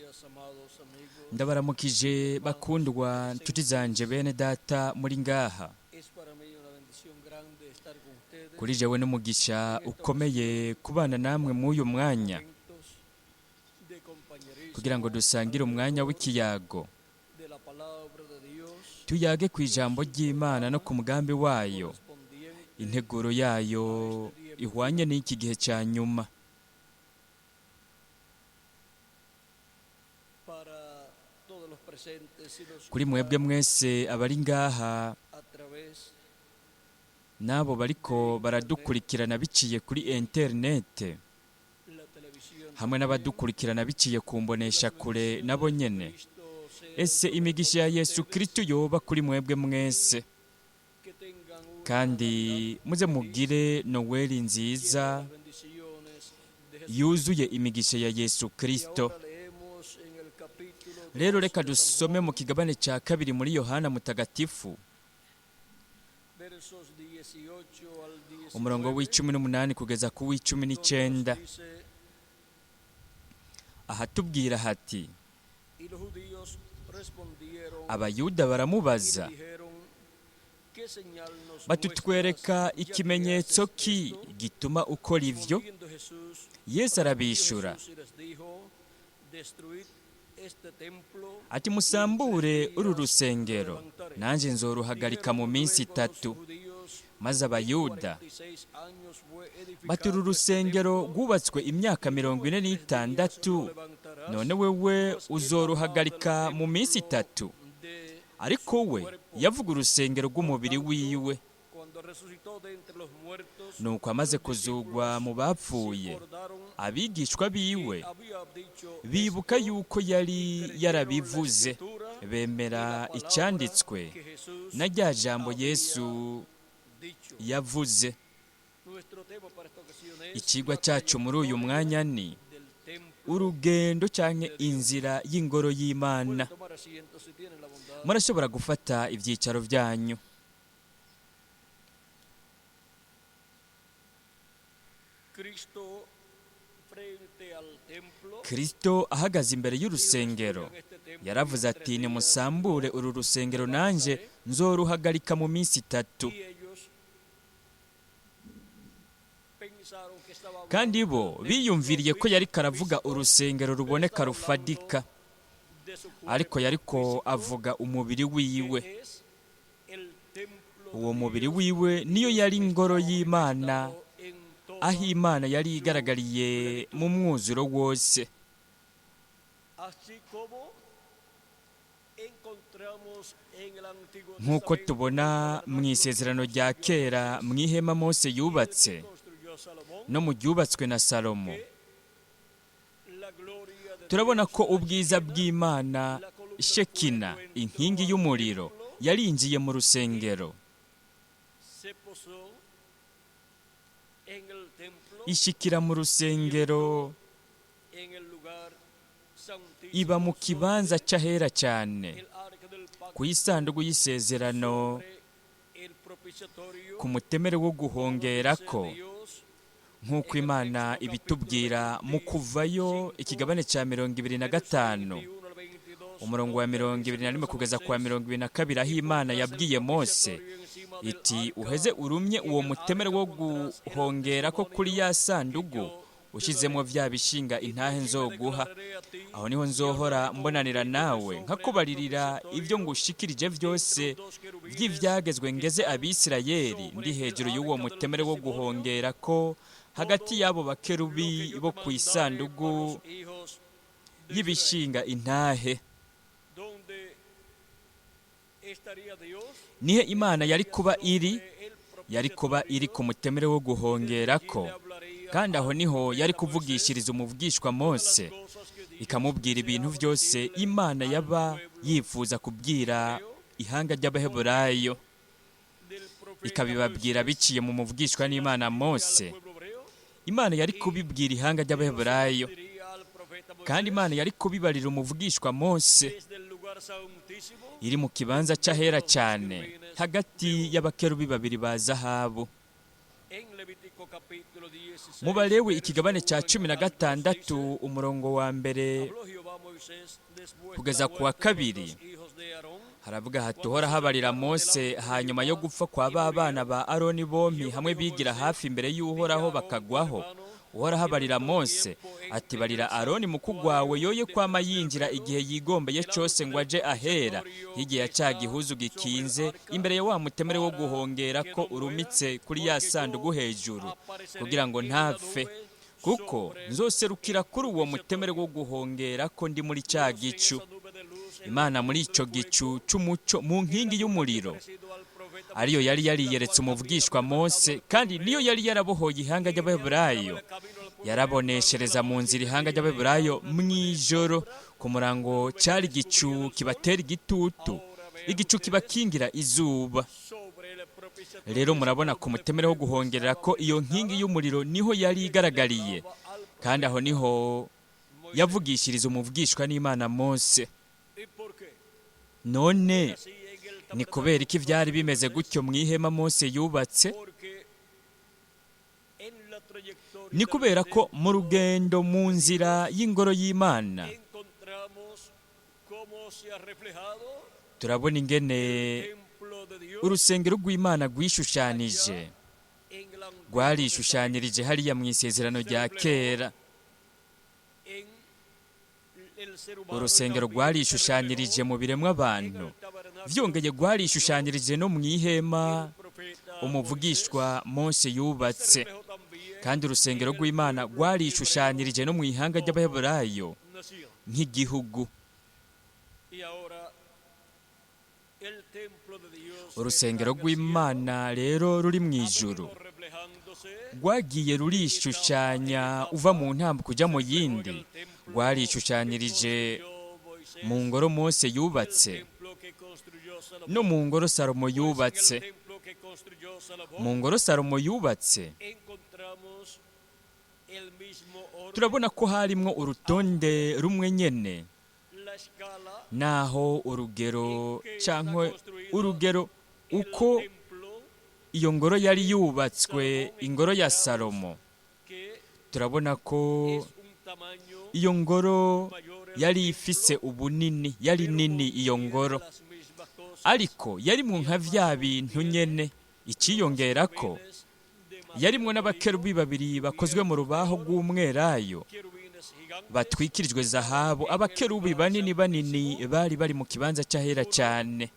Días, amados amigos. Ndabaramukije bakundwa nshuti zanje, bene data muri ngaha. Es para mí una bendición grande estar con ustedes. Kuri jewe n'umugisha ukomeye kubana namwe mw'uyu mwanya Momentos de compañerismo kugira ngo dusangire umwanya w'ikiyago, de la palabra de Dios tuyage ku ijambo ry'Imana no ku mugambi wayo, correspondiente integuro yayo ihwanye n'iki gihe cya nyuma. Para todos los presentes y los Kuri que mwebwe están mwese abari ngaha a través n'abo bariko baradukurikirana biciye kuri interinete de la televisión hamwe n'abadukurikirana biciye ku mboneshakure nabo nyene, Cristo sea ese imigisha ya Yesu Kristo yoba kuri mwebwe mwese, que tengan una kandi muze mugire Noweli nziza llena de bendiciones de Jesús. yuzuye imigisha ya Yesu Y Kristo. ahora leemos en el capítulo Rero 2 reka de San dusome mu Juan, kigabane cya kabiri muri Yohana Mutagatifu, versos 18 al 19, umurongo wa 18 kugeza ku w'icumi donde nos n'icenda, dice: ahatubwira hati: Y los judíos respondieron Abayuda y baramubaza le dijeron: ¿Qué señal nos batutwereka muestras ya que ikimenyetso haces ki esto? gituma ukora ivyo? Respondiendo Jesús, Yesu arabishura respondió Jesús y les dijo: Destruid este templo ati: y en tres Musambure uru días lo rusengero, levantaré. nanjye nzoruhagarika Dijeron mu minsi luego los 3. judíos: Maze En Abayuda 46 años fue bati: uru edificado este rusengero templo, rwubatswe imyaka y tú mirongo en ine 3 días lo n'itandatu, levantarás. none wewe Mas él hablaba del uzoruhagarika mu minsi templo 3. de Ariko su we cuerpo. yavuga urusengero Por rw'umubiri tanto, wiwe. cuando resucitó de entre los muertos, Nuko amaze sus kuzugwa discípulos mu se bapfuye, acordaron abigishwa que biwe había dicho bibuka esto yuko y yari creyeron la yarabivuze, escritura y bemera la palabra icyanditswe que Jesús na rya jambo había Yesu dicho. yavuze. Nuestro tema para esta ocasión es Ikigwa la cyacu muri uyu trayectoria mwanya ni del templo urugendo canke de Dios. inzira y'ingoro y'Imana. Pueden tomar asiento si tienen la bondad. Murashobora gufata ibyicaro byanyu. Cristo frente al templo Kristo ahagaze imbere dijo: y'urusengero Destruyan este templo y en yaravuze 3 ati: días lo Nimusambure uru rusengero, nanjye levantaré. nzoruhagarika mu minsi 3. Y ellos pensaron que estaba Kandi hablando bo del templo biyumviriye ko yariko aravuga físico, urusengero pero ruboneka estaba rufadika, hablando de su ariko cuerpo yariko físico, avuga umubiri que wiwe. es el templo Uwo de mubiri Dios. wiwe niyo Dios yari ingoro estaba y'Imana, manifestado en aho toda Imana yari su igaragariye plenitud. mu mwuzuro wose. Así como encontramos en el Antiguo Nk'uko Testamento el tubona mu tabernáculo que isezerano rya construyó kera Moisés mu ihema Mose y el que yubatse construyó Salomón, no mu ryubatswe na Salomo, que la gloria de turabona Dios, ko la ubwiza Shekinah, bw'Imana la columna de Shekina, fuego, inkingi entró al y'umuriro, templo yarinjiye mu y rusengero, se posó en el templo ishikira mu y rusengero, entró en el lugar iba mu santísimo kibanza sobre c'ahera cyane, el arca del ku pacto, isanduku y'isezerano, sobre el propiciatorio, ku mutemere wo como dice guhongerako, Dios nk'uko en el Imana texto capítulo ibitubwira mu Kuvayo 25, ikigabane cya mirongo ibiri na versos gatanu, 21 al 22, umurongo wa donde mirongo dice ibiri na Dios rimwe a kugeza ku wa Moisés: 22, aho Y Imana pondrás el yabwiye Mose propiciatorio encima del iti: arca, Uheze urumye y uwo en el mutemere arca wo pondrás el guhongerako kuri testimonio ya que sandugu, yo te ushizemo daré. vya bishinga Y intahe allí me nzoguha. declararé a ti Aho niho y nzohora hablaré mbonanira contigo de nawe, sobre el nkakubaririra ibyo propiciatorio ngushikirije entre vyose los dos querubines vy'ivyagezwe que ngeze están Abisirayeli ndi sobre el hejuru y'uwo arca del mutemere wo testimonio, guhongerako hagati todo y'abo lo bakerubi que yo bo te mandare para kw'isandugu los hijos de Israel. y'ibishinga intahe. ¿Dónde estaría Dios? Nihe Imana yari Estaría kuba iri? sobre el Yari kuba iri ku propiciatorio mutemere wo y desde allí guhongerako, le hablaría kandi aho al niho yari profeta Moisés kuvugishiriza umuvugishwa todas las Mose, cosas que Dios ikamubwira ibintu deseaba byose decirle Imana al yaba pueblo yifuza kubwira hebreo ihanga por ry'Abaheburayo, medio del profeta ikabibabwira Moisés. biciye mu muvugishwa Se las n'Imana diría al Mose. pueblo hebreo Imana yari y kubibwira ihanga Dios se los ry'Abaheburayo, diría al profeta kandi Moisés Imana yari kubibarira umuvugishwa Mose desde el lugar santísimo iri mu kibanza entre c'ahera los dos cyane, querubines hagati de oro. y'abakerubi babiri ba zahabu. En Levítico capítulo Mu 16, Balewi verso ikigabane 1 cya en cumi na adelante nos gatandatu dice: umurongo wa mbere Habló Jehová Kugeza ku wa kabiri haravuga hati uhoraho abarira Mose hanyuma yo gupfa kwa ba bana ba Aroni bompi hamwe bigira hafi imbere y'Uhoraho bakagwaho. Uhoraho abarira Mose ati barira Aroni mukuru wawe yoye kwama yinjira igihe yigombeye cyose ngo aje ahera hirya ya ca gihuzu gikinze imbere ya wa mutemere wo guhongera ko urumitse kuri ya sanduku hejuru, kugira ngo ntapfe, kuko nzoserukira kuri uwo mutemere wo guhongera ko ndi muri ca gicu. Imana muri ico gicu c'umuco mu nkingi y'umuriro ariyo yari yariyeretse umuvugishwa Mose, kandi niyo yari yarabohoye ihanga ry'Abaheburayo, yaraboneshereza mu nzira ihanga ry'Abaheburayo mw'ijoro ku murango. Cari igicu kibatera igitutu, igicu kibakingira izuba. Rero murabona ku mutemere wo guhongerera ko iyo nkingi y'umuriro niho yari igaragariye, kandi aho niho yavugishiriza umuvugishwa n'Imana Mose. None ni kubera iki byari bimeze gutyo mu ihema Mose yubatse? Ni kubera ko mu rugendo mu nzira y'ingoro y'Imana turabona ingene urusengero rw'Imana rwishushanije, rwarishushanirije hariya mu isezerano rya kera. Urusengero rwarishushanirije mu biremwa abantu, byongeye rwarishushanirije no mu ihema umuvugishwa Mose yubatse, kandi urusengero rw'Imana rwarishushanirije no mu ihanga ry'Abaheburayo nk'igihugu. Urusengero rw'Imana rero ruri mu ijuru rwagiye rurishushanya uva mu ntambwe kujya mu yindi, rwarishushanyirije mu ngoro Mose yubatse no mu ngoro Salomo yubatse. Mu ngoro Salomo yubatse turabona ko harimwo urutonde rumwe nyene, naho urugero cyangwa urugero uko iyo ngoro yari yubatswe, ingoro ya Salomo, turabona ko iyo ngoro yari ifise ubunini, yari nini iyo ngoro, ariko yarimwo nka vya bintu nyene. Ikiyongera ko yarimwo n'abakerubi babiri bakozwe mu rubaho rw'umwelayo batwikirijwe zahabu. Abakerubi banini banini bari bari mu kibanza cy'ahera cyane,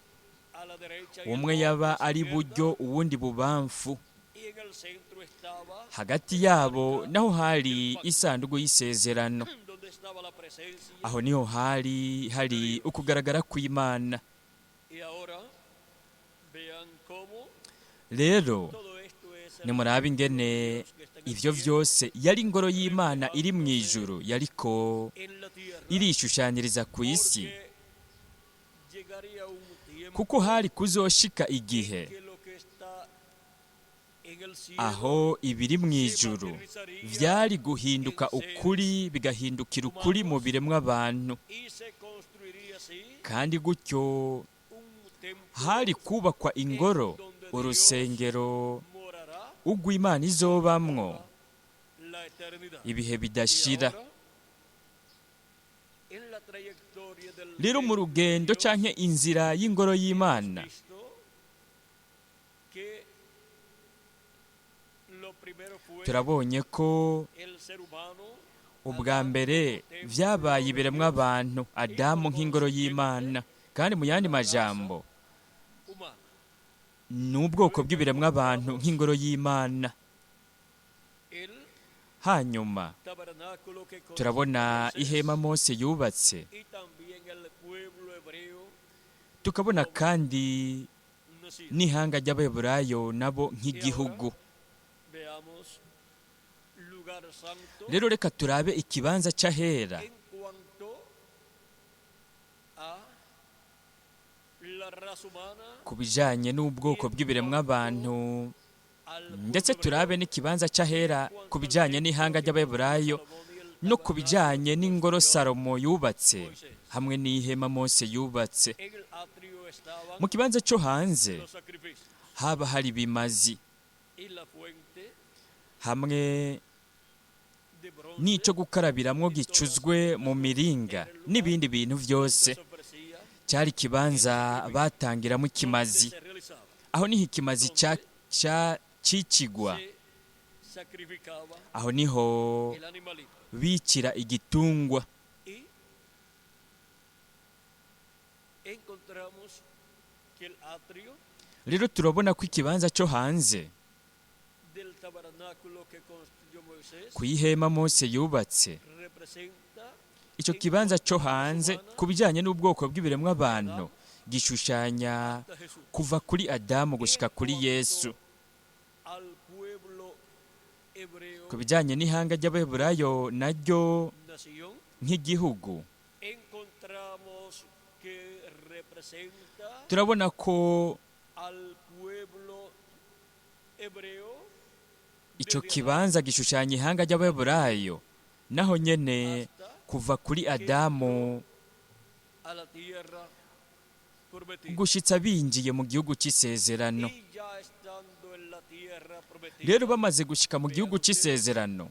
umwe yaba ari buryo uwundi bubamfu. Hagati yabo naho hari isanduku y'isezerano, aho niho hari hari ukugaragara kw'Imana. Rero nimurabe ingene ivyo vyose yari ingoro y'Imana iri mu ijuru yariko irishushanyiriza ku isi, kuko hari kuzoshika igihe aho ibiri mu ijuru vyari guhinduka ukuri, bigahindukira ukuri mu biremwa abantu, kandi gutyo hari kubakwa ingoro, urusengero ugw'Imana izobamwo ibihe bidashira. Rero mu rugendo canke inzira y'ingoro y'Imana turabonye ko ubwa mbere vyabaye ibiremwa abantu, Adamu nk'ingoro y'Imana, kandi mu yandi majambo ni ubwoko bw'ibiremwa abantu nk'ingoro y'Imana. Hanyuma turabona ihema Mose yubatse, tukabona kandi n'ihanga ry'Abaheburayo nabo nk'igihugu. Rero reka turabe ikibanza cy'ahera ku bijanye n'ubwoko bw'ibiremwa abantu, ndetse turabe n'ikibanza cy'ahera ku bijanye n'ihanga ry'Abaheburayo no ku bijanye n'ingoro Salomo yubatse hamwe n'ihema Mose yubatse. Mu kibanza cyo hanze haba hari ibimazi hamwe n'icyo gukarabiramwo gicuzwe mu miringa n'ibindi bintu byose. Cyari ikibanza batangiramo ikimazi. Aho niho ikimazi cicigwa, aho niho bicira igitungwa. Rero turabona ko ikibanza cyo hanze ku ihema Mose yubatse, icyo kibanza cyo hanze ku bijyanye n'ubwoko bw'ibiremwa abantu gishushanya kuva kuri Adamu gushika kuri Yesu. Ku bijyanye n'ihanga ry'Abaheburayo naryo nk'igihugu, turabona ko icyo kibanza gishushanya ihanga ry'Abaheburayo naho nyene kuva kuri Adamu gushitsa binjiye mu gihugu cy'isezerano. Rero bamaze gushika mu gihugu cy'isezerano,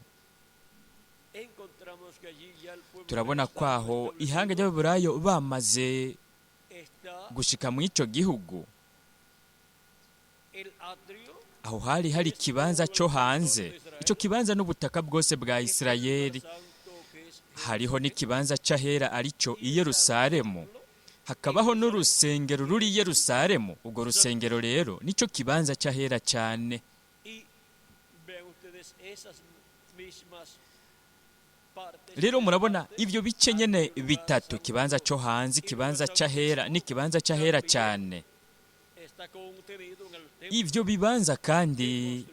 turabona kwaho ihanga ry'Abaheburayo bamaze gushika mu ico gihugu, aho hari hari ikibanza cyo hanze. Ico kibanza n'ubutaka bwose bwa Isirayeli. Hariho n'ikibanza c'ahera arico i Yerusalemu, hakabaho n'urusengero ruri i Yerusalemu. Ubwo rusengero rero nico kibanza c'ahera cyane. Rero murabona ivyo bice nyene bitatu, ikibanza cyo hanze, ikibanza c'ahera n'ikibanza c'ahera cyane. Ivyo bibanza kandi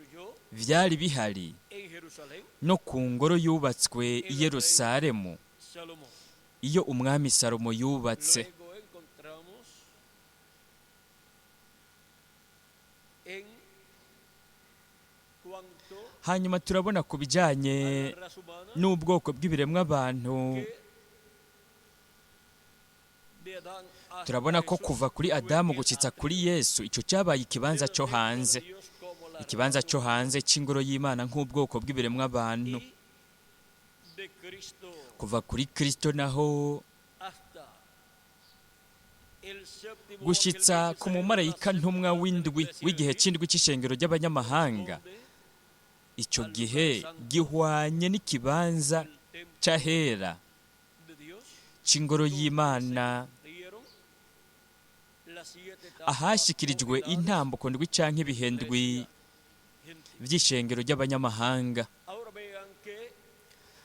vyari bihari no ku ngoro yubatswe i Yerusalemu, iyo umwami Salomo yubatse. Hanyuma turabona ku bijyanye n'ubwoko bw'ibiremwa abantu, turabona ko kuva kuri Adamu gushitsa kuri Yesu, icyo cyabaye ikibanza cyo hanze, ikibanza cyo hanze cy'ingoro y'Imana nk'ubwoko bw'ibiremwa abantu. Kuva kuri Kristo naho gushitsa ku mumarayika ntumwa w'indwi w'igihe cy'indwi cy'ishengero ry'abanyamahanga, icyo gihe gihwanye n'ikibanza cy'ahera cy'ingoro y'Imana, ahashyikirijwe intambuko ndwi canke ibihendwi by'ishengero ry'abanyamahanga.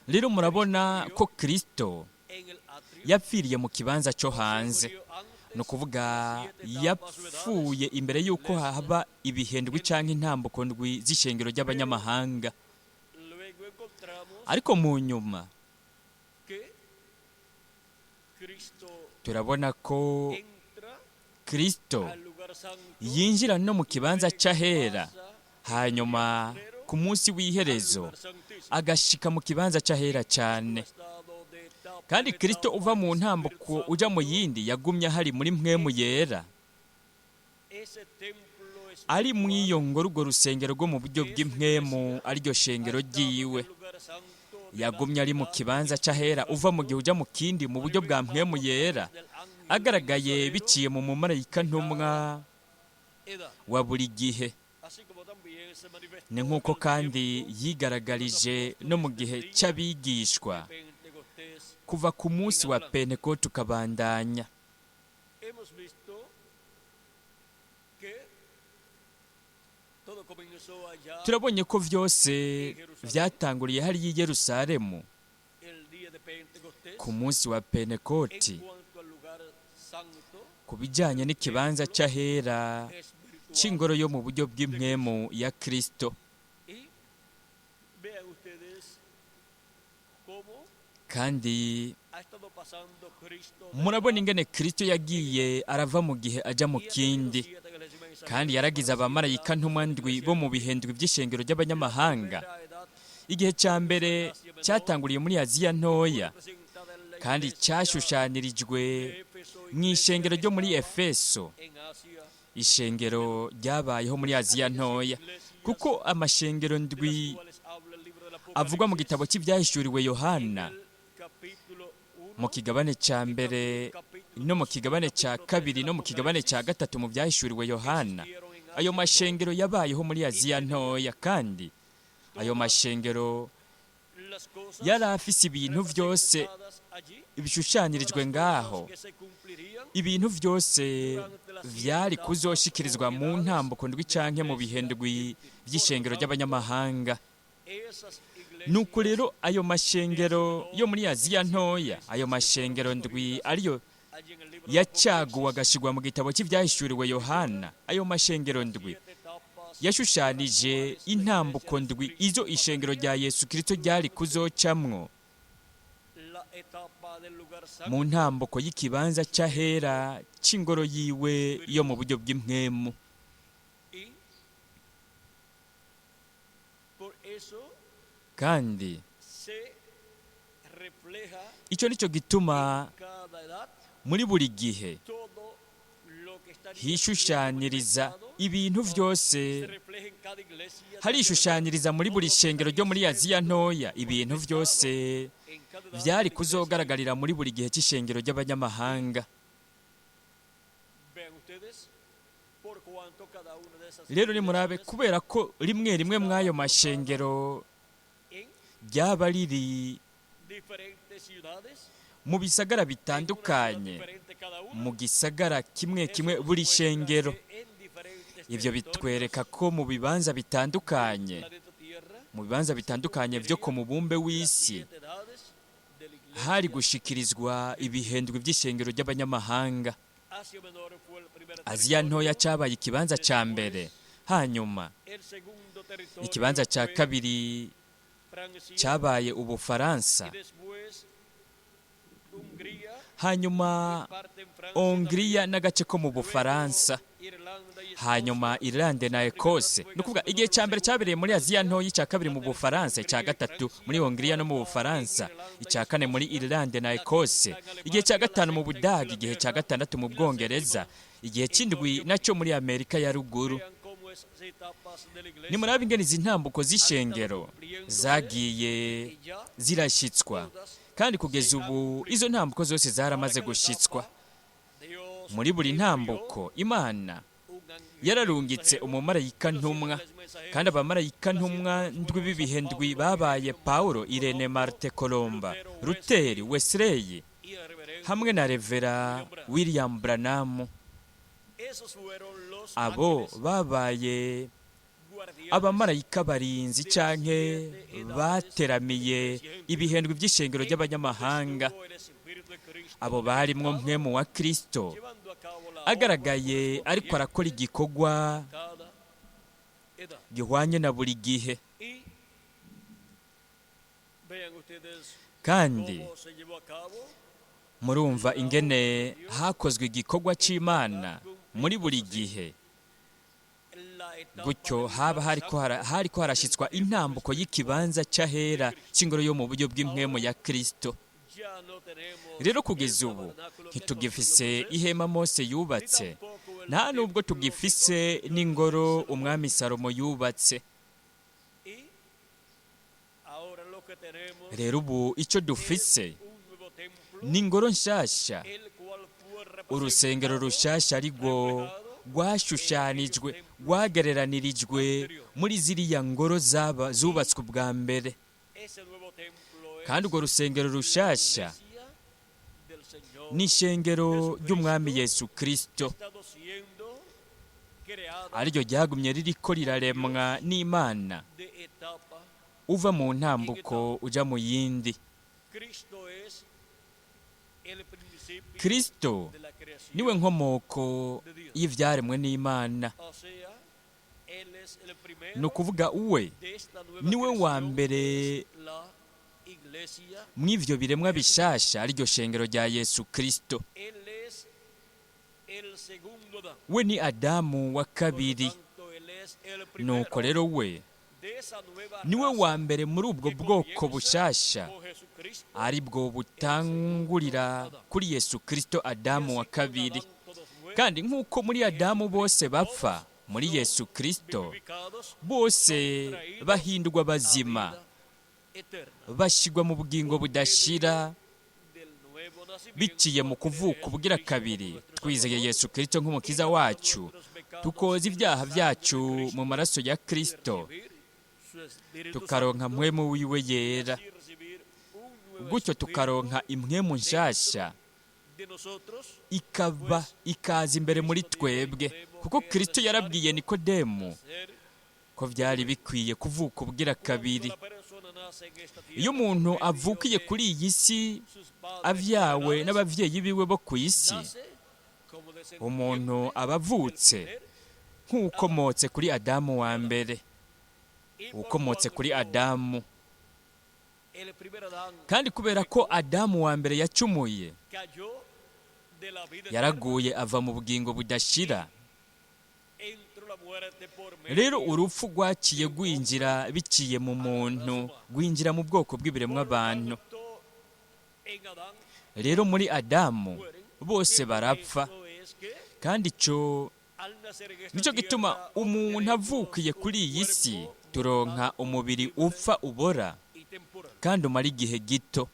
Rero murabona ko Kristo yapfiriye mu kibanza cyo hanze, ni ukuvuga yapfuye imbere y'uko haba ibihendwi canke intambuko ndwi z'ishengero ry'abanyamahanga. Ariko mu nyuma turabona ko Kristo yinjira no mu kibanza c'ahera, hanyuma ku munsi w'iherezo agashika mu kibanza c'ahera cyane. Kandi Kristo uva mu ntambuko uja mu yindi yagumye hari muri mpwemu yera, ari mu iyo ngoro, urwo rusengero rwo mu buryo bw'impwemu ariryo shengero ryiwe. Yagumye ari mu kibanza c'ahera uva mu gihe uja mu kindi mu buryo bwa mpwemu yera, agaragaye biciye mu mumarayika ntumwa wa buri gihe. Ni nk'uko kandi yigaragarije no mu gihe cy'abigishwa kuva ku munsi wa Pentekote ukabandanya. Turabonye ko vyose vyatanguriye hariya i Yerusalemu ku munsi wa Pentekoti, ku bijyanye n'ikibanza cy'ahera cy'ingoro yo mu buryo bw'impwemu ya Kristo. Kandi murabona ingene Kristo yagiye arava mu gihe ajya mu kindi, kandi yaragize abamarayika ntumwa ndwi bo mu bihendwi by'ishengero ry'abanyamahanga. Igihe cya mbere cyatanguriye muri Aziya ntoya, kandi cyashushanirijwe mu ishengero ryo muri Efeso, ishengero ryabayeho muri Aziya ntoya, kuko amashengero ndwi Avugwa mu gitabo cy'ibyahishuriwe Yohana en el capítulo 1 mu kigabane cya mbere no mu kigabane cya kabiri no mu kigabane cya gatatu mu byahishuriwe Yohana. Ayo mashengero yabayeho muri Aziya Ntoya, kandi ayo mashengero las cosas yari afise ibintu byose representadas allí, bishushanyirijwe todas las ngaho, cosas que se cumplirían ibintu byose vyari kuzoshikirizwa mu ntambuko ndwi canke mu bihe ndwi vy'ishengero ry'abanyamahanga. Esas iglesias Nuko rero ayo mashengero yo muri Aziya Ntoya, ayo mashengero ndwi ariyo allí en el libro de yacaguwe agashigwa mu gitabo cy'ibyahishuriwe Yohana, ayo mashengero ndwi siete etapas yashushanije intambuko ndwi izo ishengero rya Yesu Kristo ryari kuzocamwo la etapa del lugar santo mu ntambuko y'ikibanza c'ahera c'ingoro yiwe yo mu buryo bw'impwemu. Y por eso Kandi se refleja icyo nicyo gituma cada edad muri buri gihe todo lo que está hishushaniriza ibintu byose, se refleja en cada iglesia harishushaniriza muri buri shengero ryo muri Aziya Ntoya ibintu byose en cada edad vyari kuzogaragarira muri buri gihe cy'ishengero ry'abanyamahanga. Vean ustedes por cuanto cada una de esas Rero nimurabe, iglesias kubera ko rimwe rimwe mw'ayo mashengero en ryaba riri diferentes ciudades mu bisagara en una ciudad bitandukanye, diferente cada una, mu gisagara kimwe eso kimwe nos buri muestra shengero, que en diferentes ivyo territorios bitwereka ko mu bibanza bitandukanye, planeta Tierra, mu bibanza bitandukanye vyo ku mubumbe las w'isi, siete edades de la iglesia. hari gushikirizwa ibihendwe by'ishengero ry'abanyamahanga. Asia Menor fue el primer Aziya Ntoya territorio, cabaye ikibanza ca mbere, hanyuma el segundo territorio ikibanza ca fue kabiri Francia, cabaye Ubufaransa, y después Hungría, hanyuma parte en Francia Hongiriya n'agace ko mu también, Bufaransa, luego Irlanda y hanyuma Irlande na Ekose. Ni ukuvuga igihe cya mbere cyabereye muri Aziya Ntoya, icya kabiri mu Bufaransa, icya gatatu muri Hongiriya no mu Bufaransa, icya kane muri Irlande na Ekose, igihe cya gatanu mu Budage, igihe cya gatandatu mu Bwongereza, igihe cy'indwi nacyo muri Amerika ya Ruguru. Vean cómo esas etapas de la iglesia Nimuraba ingene izi ntambuko z'ishengero zagiye y ya zirashyitswa, kandi kugeza ubu izo ntambuko zose zaramaze gushyitswa. Dios Muri buri envió ntambuko Imana un ángel yararungitse mensajero, umumarayika los ntumwa, siete mensajeros, kandi abamarayika ntumwa ndwi b'ibihe ndwi babaye Paulo, Irene, Marte Colomba, Ruteri, Wesley y el reverendo. hamwe na Revera William Branham. Esos fueron los Abo ángeles babaye guardianes abamarayika barinzi canke bateramiye ibihendwi by'ishengero ry'abanyamahanga. Estuvo el Espíritu de Cristo Abo barimwo mpwemu wa Kristo llevando a cabo la obra agaragaye ariko arakora igikorwa cada edad. gihwanye na buri gihe. Y vean ustedes Kandi cómo se llevó a cabo murumva ingene hakozwe igikorwa c'Imana muri buri gihe. La etapa Gutyo del haba lugar hariko santo hariko harashitswa intambuko y'ikibanza c'ahera c'ingoro yo mu buryo bw'impwemu ya Kristo. Ya no tenemos Rero el kugeza ubu tabernáculo que ntitugifise construyó Moisés, ihema Mose ni yubatse, tampoco el nta nubwo templo que tugifise construyó n'ingoro Salomón. umwami Salomo yubatse. Y ahora lo que tenemos Rero ubu icyo es dufise un nuevo templo, ni ingoro nshasha, el cual fue urusengero representado, rushasha arirwo rwashushanijwe, rwagereranirijwe muri ziriya ngoro zaba zubatswe ubwa mbere. Ese nuevo templo es Kandi urwo rusengero la rushasha iglesia del Señor ni ishengero ry'umwami Yesu Kristo, ha estado siendo creada ariryo ryagumye ririko riraremwa n'Imana, de etapa. uva mu ntambuko uja mu yindi. Cristo es el principio Kristo de la creación. niwe nkomoko y'ivyaremwe n'Imana. O sea, Él es el primero Ni ukuvuga uwe de esta nueva niwe wa creación, mbere que es la iglesia. mw'ivyo biremwa bishasha, ariryo shengero rya Yesu Kristo. Él es el segundo Adán. We ni Adamu wa Por lo kabiri. tanto, Él es el primero Nuko rero we de esa nueva niwe raza wa mbere muri ubwo que bwoko comienza bushasha, con Jesucristo. aribwo butangurira kuri Yesu Kristo, Adamu wa Así como en kabiri. Adán todos mueren, Kandi nk'uko muri Adamu bose bapfa, muri Yesu Kristo vivificados, bose bahindurwa bazima, vida Bashyirwa mu bugingo budashira biciye mu kuvuka ubugira kabiri, twizeye Yesu Kirisito nk'umukiza wacu, tukoza ibyaha byacu mu maraso ya Kirisito, tukaronka mpwemu wiwe yera, gutyo tukaronka impwemu nshasha ikaba ikaza imbere muri twebwe, kuko Kirisito yarabwiye Nikodemu ko byari bikwiye kuvuka ubugira kabiri. Iyo umuntu avukiye kuri iyi si avyawe n'abavyeyi biwe bo ku isi, umuntu aba avutse nk'ukomotse kuri Adamu wa mbere, ukomotse kuri Adamu. Kandi kubera ko Adamu wa mbere yacumuye, yaraguye ava mu bugingo budashira. Rero urupfu rwaciye rwinjira biciye mu muntu, rwinjira mu bwoko bw'ibiremwa abantu. Rero muri Adamu bose barapfa, kandi ico nicyo gituma umuntu avukiye kuri iyi si turonka umubiri upfa ubora kandi umara igihe gito.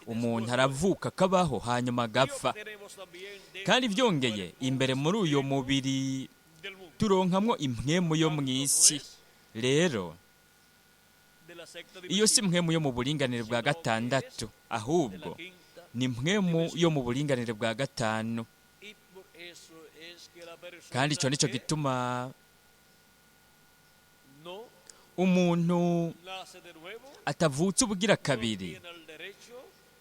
Umuntu aravuka akabaho hanyuma agapfa, kandi byongeye imbere muri uyo mubiri turonkamwo impwemu yo mu isi. Rero iyo si mpwemu yo mu buringanire bwa gatandatu, ahubwo ni mpwemu yo mu buringanire bwa gatanu. Kandi icyo nicyo gituma umuntu atavutse ubugira kabiri,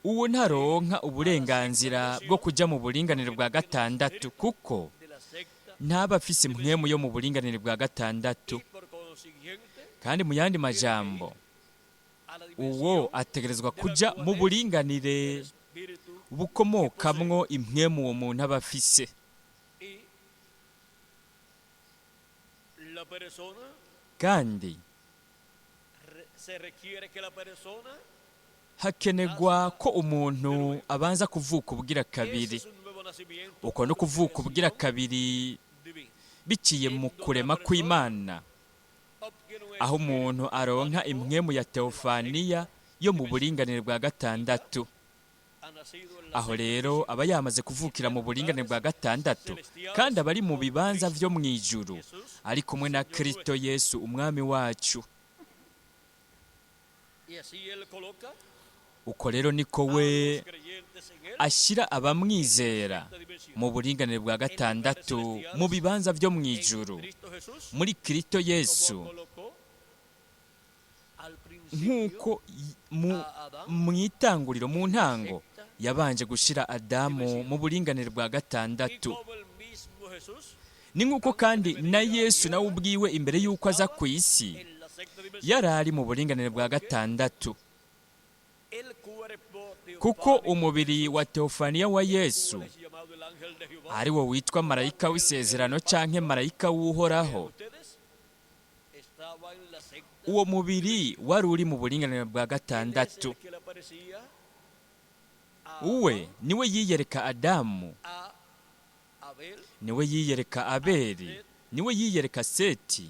uwo ntaronka uburenganzira bwo kujya mu buringanire bwa gatandatu, kuko ntaba afise impwemu yo mu buringanire bwa gatandatu. Kandi mu yandi majambo, uwo ategerezwa kujya mu buringanire bukomokamwo impwemu uwo muntu aba afise. Kandi hakenerwa ko umuntu abanza kuvuka ubugira kabiri. Uko no kuvuka ubugira kabiri biciye mu kurema kw'Imana, aho umuntu aronka impwemu ya teofaniya yo mu buringanire bwa gatandatu. Aho rero aba yamaze kuvukira mu buringanire bwa gatandatu, kandi aba ari mu bibanza vyo mu ijuru, ari kumwe na Kristo Yesu umwami wacu. Uko rero niko we ashyira abamwizera mu buringanire bwa gatandatu, mu bibanza byo mu ijuru, muri Kristo Yesu, nk'uko mu itanguriro, mu ntango yabanje gushyira Adamu mu buringanire bwa gatandatu. Ni nk'uko kandi na Yesu nawe ubwiwe imbere y'uko aza ku isi yari ari mu buringanire bwa gatandatu, kuko umubiri wa teofaniya wa Yesu ari wo witwa marayika w'isezerano canke marayika w'Uhoraho, uwo mubiri wari uri mu buringanire bwa gatandatu. Uwe niwe yiyereka Adamu, niwe yiyereka Abeli, niwe yiyereka Seti,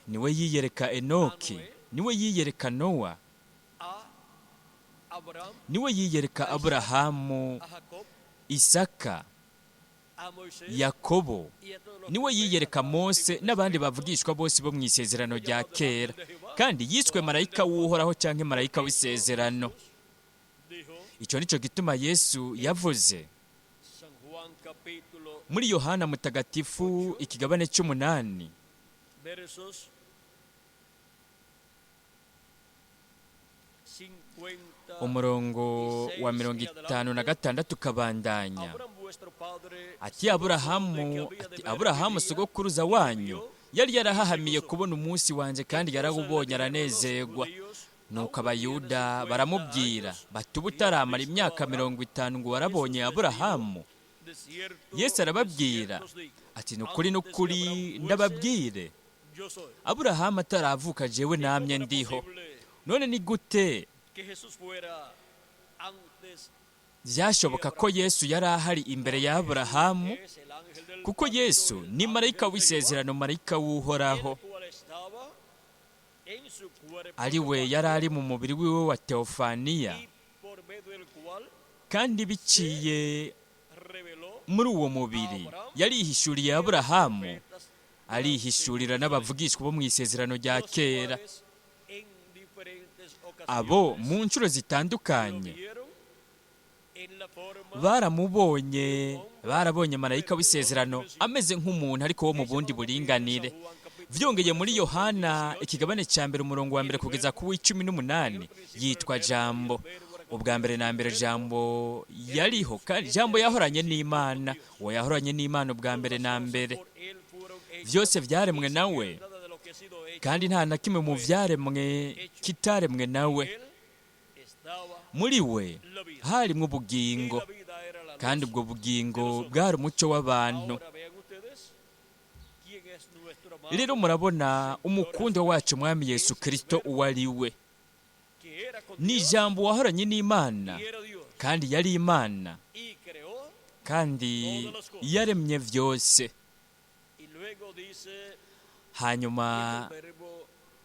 niwe yiyereka Enoki, niwe yiyereka Nowa, niwe yiyereka Aburahamu, Isaka, Yakobo, niwe yiyereka Mose n'abandi bavugishwa bose bo mu isezerano rya kera. Kandi yiswe marayika w'Uhoraho canke marayika w'isezerano. Icyo nicyo gituma Yesu yavuze muri Yohana Mutagatifu ikigabane c'umunani, umurongo wa 56 kabandanya, ati Aburahamu, ati Aburahamu sogokuruza wanyu yari yarahahamiye kubona umunsi wanje, kandi yarawubonye aranezerwa. Nuko Abayuda baramubwira bati ubu utaramara imyaka 50 ngo warabonye Aburahamu? Yesu arababwira ati nukuri nukuri ndababwire, Aburahamu ataravuka jewe namye ndiho. None ni gute byashoboka ko Yesu yari ahari imbere ya Aburahamu? Kuko Yesu ni marayika w'isezerano, marayika w'Uhoraho. Ari we yari ari mu mubiri wiwe wa teofaniya, kandi biciye muri uwo mubiri yarihishuriye Aburahamu, arihishurira n'abavugishwa bo mu isezerano rya kera, abo mu nshuro zitandukanye baramubonye, barabonye marayika w'isezerano ameze nk'umuntu ariko wo mu bundi buringanire. Vyongeye muri Yohana ikigabane cya mbere umurongo wa mbere kugeza ku w'18 yitwa Jambo. Ubwa mbere na mbere Jambo yariho, kandi Jambo yahoranye n'Imana, uwo yahoranye n'Imana ubwa mbere na mbere. Vyose vyaremwe nawe, kandi nta na kimwe mu vyaremwe kitaremwe nawe. Muri we harimwo ubugingo, kandi ubwo bugingo bwari umuco w'abantu. Rero murabona umukundo wacu Mwami Yesu Kristo uwo ari we. Ni Ijambo wahoranye n'Imana, kandi yari Imana, kandi yaremye vyose. Hanyuma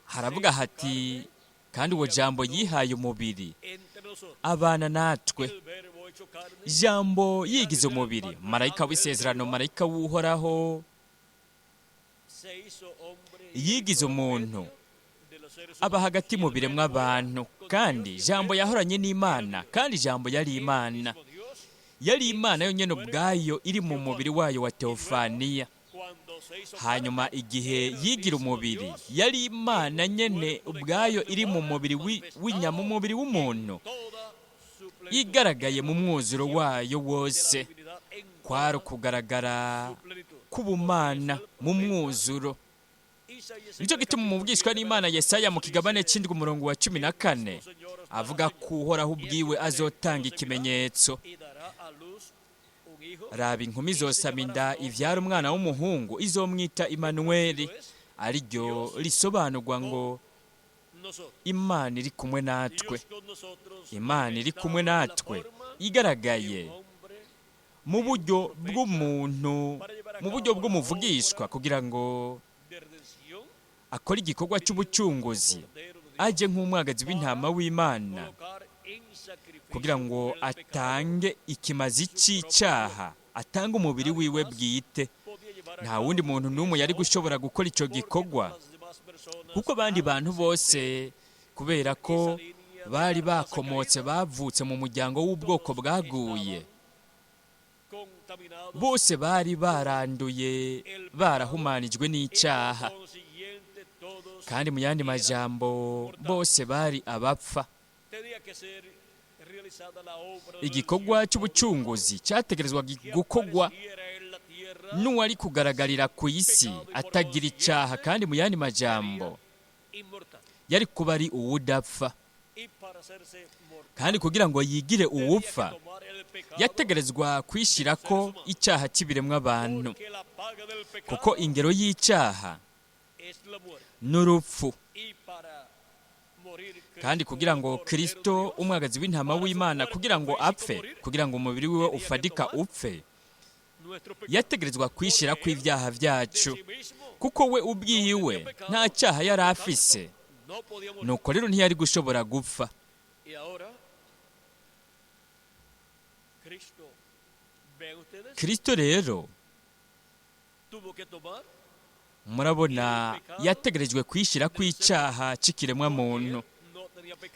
haravuga hati kandi uwo Jambo yihaye umubiri abana natwe. Jambo yigize umubiri, marayika w'isezerano, marayika w'Uhoraho yigize umuntu aba hagati mu biremwa abantu. Kandi Jambo yahoranye n'Imana, kandi Jambo yari Imana, yari Imana yonyine ubwayo iri mu mubiri wayo wa teofaniya. Hanyuma igihe yigira umubiri, yari Imana nyene ubwayo iri mu mubiri w'inyama, umubiri w'umuntu, igaragaye mu mwuzuro wayo wose. Kwari ukugaragara k'ubumana mu mwuzuro. Nicyo gituma umubwishwa n'Imana Yesaya mu kigabane c'indwi umurongo wa 14 avuga ko Uhoraho ubwiwe azotanga ikimenyetso: raba inkumi izosama inda ivyara umwana w'umuhungu, izomwita Imanuweli, ariryo risobanurwa ngo Imana iri kumwe natwe. Imana iri kumwe natwe igaragaye mu buryo bw'umuntu, mu buryo bw'umuvugishwa, kugira ngo akore igikorwa cy'ubucunguzi, aje nk'umwagazi w'intama w'Imana, kugira ngo atange ikimazi cy'icyaha, atange umubiri wiwe bwite. Nta wundi muntu n'umwe yari gushobora gukora icyo gikorwa, kuko abandi bantu bose, kubera ko bari bakomotse, bavutse mu muryango w'ubwoko bwaguye, bose bari baranduye, barahumanijwe n'icyaha, kandi mu yandi majambo bose bari abapfa. Igikorwa cy'ubucunguzi cyategerezwa gukorwa n'uwari kugaragarira ku isi atagira icyaha, kandi mu yandi majambo yari kuba ari uwudapfa. Kandi kugira ngo yigire uwupfa, yategerezwa kwishyira ko icyaha cy'ibiremwa abantu, kuko ingero y'icyaha n'urupfu. Kandi kugira ngo Kristo umwagazi w'intama w'Imana, kugira ngo apfe, kugira ngo umubiri wiwe ufadika upfe, yategerezwa kwishyira kw'ibyaha byacu, kuko we ubwiwe nta cyaha yari afise. Nuko rero ntiyari gushobora gupfa. Kristo rero murabona yategerejwe kwishyira kw'icyaha cy'ikiremwa muntu,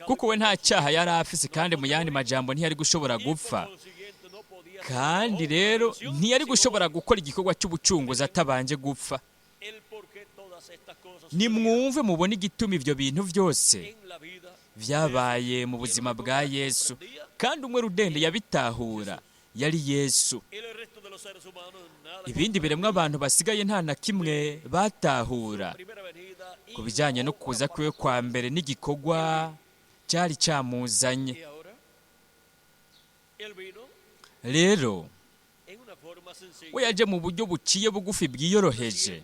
kuko we nta cyaha yari afise, kandi mu yandi majambo ntiyari gushobora gupfa. Kandi rero ntiyari gushobora gukora igikorwa cy'ubucunguzi atabanje gupfa. Nimwumve mubone igituma ibyo bintu byose byabaye mu buzima bwa Yesu, kandi umwe rudende yabitahura yari Yesu. Ibindi biremwa abantu basigaye nta na kimwe batahura ku bijyanye no kuza kwiwe kwa mbere n'igikorwa cyari cyamuzanye. Rero we yaje mu buryo buciye bugufi bwiyoroheje,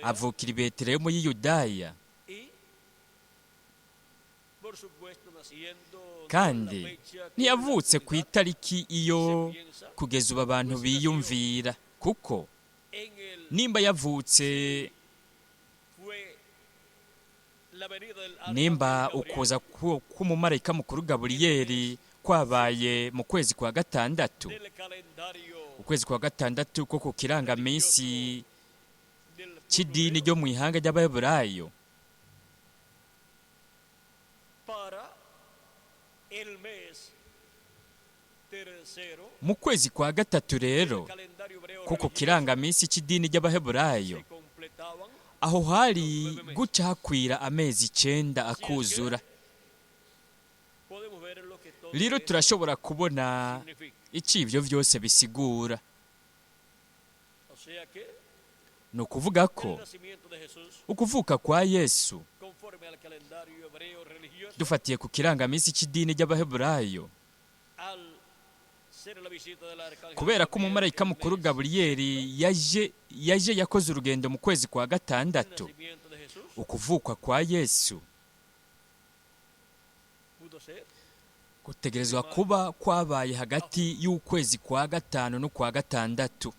avukira i Betelehemu y'i Yudaya, kandi ntiyavutse ku itariki iyo kugeza ubu abantu biyumvira, kuko nimba yavutse Nimba ukuza k'umumarayika mukuru Gaburiyeri kwabaye mu kwezi kwa gatandatu, ukwezi kwa gatandatu ko ku kirangaminsi cy'idini ryo mu ihanga ry'Abaheburayo, mu kwezi kwa gatatu rero ko ku kirangaminsi cy'idini ry'Abaheburayo, aho hari guca hakwira amezi 9 akuzura. Rero turashobora kubona icyo ibyo byose bisigura. Ni ukuvuga ko ukuvuka kwa Yesu dufatiye ku kirangaminsi cy'idini ry'Abaheburayo, kubera ko umumarayika mukuru Gaburiyeri yaje yakoze urugendo mu kwezi kwa gatandatu, ukuvuka kwa Yesu gutegerezwa kuba kwabaye hagati y'ukwezi kwa gatanu n'ukwa gatandatu.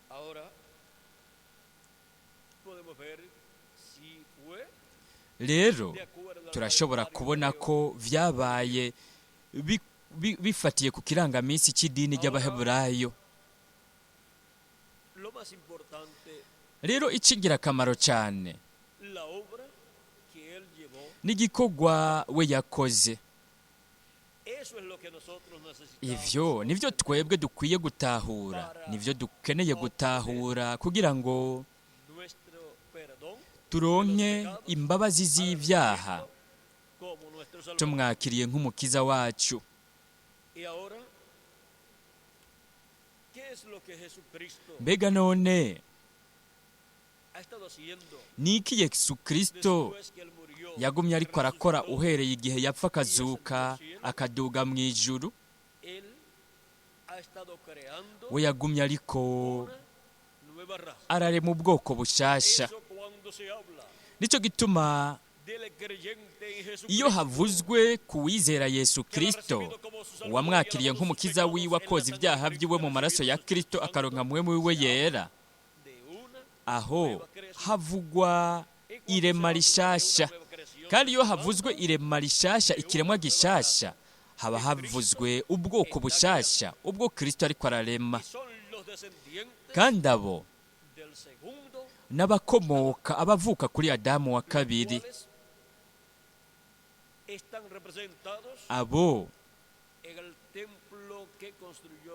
Rero turashobora kubona ko vyabaye bifatiye ku kirangaminsi cy'idini ry'Abaheburayo. Rero ikingirakamaro cyane n'igikorwa we yakoze. Ivyo nivyo twebwe dukwiye gutahura, nivyo dukeneye gutahura kugira ngo turonke imbabazi z'ibyaha tumwakiriye nk'umukiza wacu. Mbega none niki Yesu Kristo yagumye ariko arakora uhereye igihe yapfa akazuka akaduga mu ijuru? We yagumye ariko ararema ubwoko bushasha. Nicyo gituma iyo havuzwe ku wizera Yesu Kristo, uwamwakiriye nk'umukiza wiwe akoza ibyaha byiwe mu maraso ya Kristo akaronka muwe wiwe yera, aho havugwa irema rishasha. Kandi iyo havuzwe irema rishasha, ikiremwa gishasha, haba havuzwe ubwoko bushasha, ubwo Kristo ariko ararema. Kandi abo n'abakomoka abavuka kuri Adamu wa kabiri, abo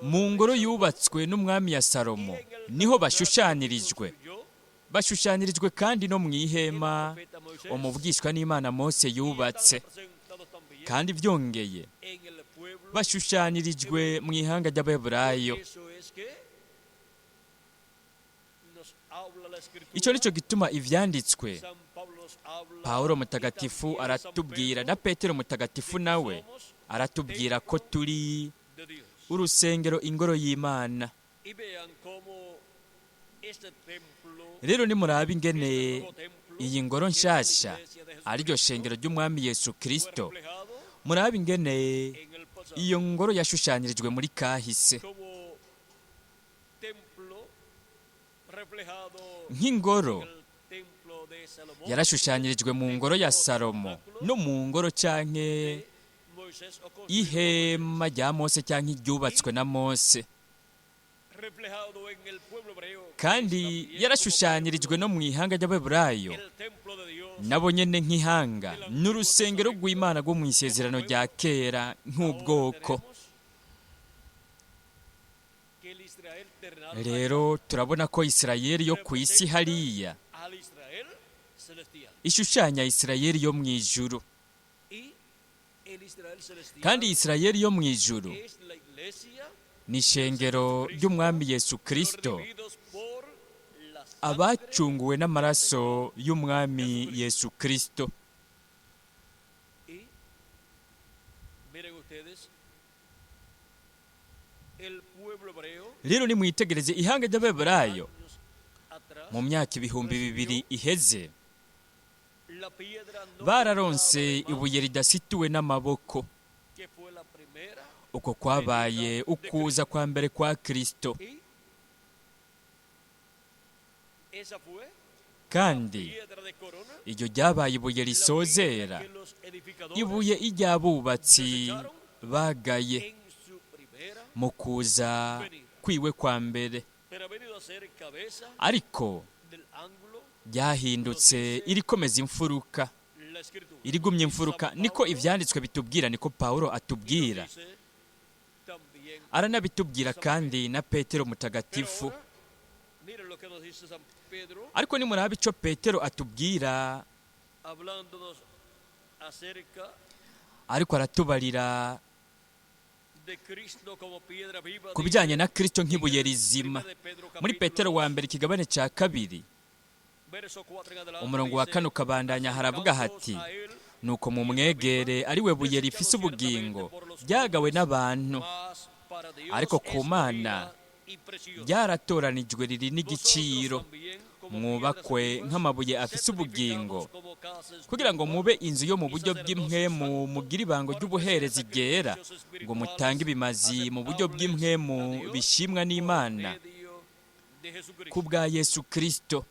mu ngoro yubatswe n'umwami ya Salomo niho bashushanirijwe, bashushanirijwe kandi no mu ihema umuvugishwa n'Imana Mose yubatse. Kandi byongeye bashushanirijwe mu ihanga ry'Abaheburayo. Icyo nicyo gituma ivyanditswe Paulo mutagatifu aratubwira na Petero mutagatifu nawe aratubwira ko turi urusengero, ingoro y'Imana. Rero nimuraba ingene iyi ngoro nshasha ariryo shengero ry'umwami Yesu Kristo, muraba ingene iyo ngoro yashushanyirijwe muri kahise nk'ingoro yarashushanyirijwe mu ngoro ya Salomo no mu ngoro canke ihema rya Mose canke iryubatswe na Mose. Kandi yarashushanyirijwe no mu ihanga ry'Abaheburayo, nabo nyene nk'ihanga n'urusengero rw'Imana rwo mu isezerano rya kera nk'ubwoko. Rero turabona ko Isirayeli yo ku isi hariya ishushanya Isirayeli yo mu ijuru. Kandi Isirayeli yo mu ijuru ni ishengero ry'umwami Yesu Kristo, abacunguwe n'amaraso y'umwami Yesu Kristo. Rero nimwitegereze ihanga ry'Abaheburayo mu myaka 2000 iheze, bararonse ibuye ridasituwe n'amaboko. Uko kwabaye ukuza kwa mbere kwa Kristo, Kandi iryo ryabaye ibuye risozera, ibuye iry'abubatsi bagaye mu kuza kwiwe kwa mbere, ariko ryahindutse irikomeza imfuruka, irigumye imfuruka. Niko ibyanditswe bitubwira, niko Pawulo atubwira, aranabitubwira kandi na Petero mutagatifu. Ariko nimuraba icyo Petero atubwira, ariko aratubarira ku bijyanye na Kristo nk'ibuye rizima. Muri Petero wa mbere ikigabane cya 2 umurongo wa 4 ukabandanya, haravuga hati: nuko mumwegere ari we buye rifise ubugingo, ryagawe n'abantu, ariko ku Mana ryaratoranijwe riri n'igiciro, mwubakwe nk'amabuye afise ubugingo, kugira ngo mube inzu yo mu buryo bw'impwemu, mugire ibango ry'ubuherezi ryera, ngo mutange ibimazi mu buryo bw'impwemu bishimwa n'Imana ku bwa Yesu Kristo.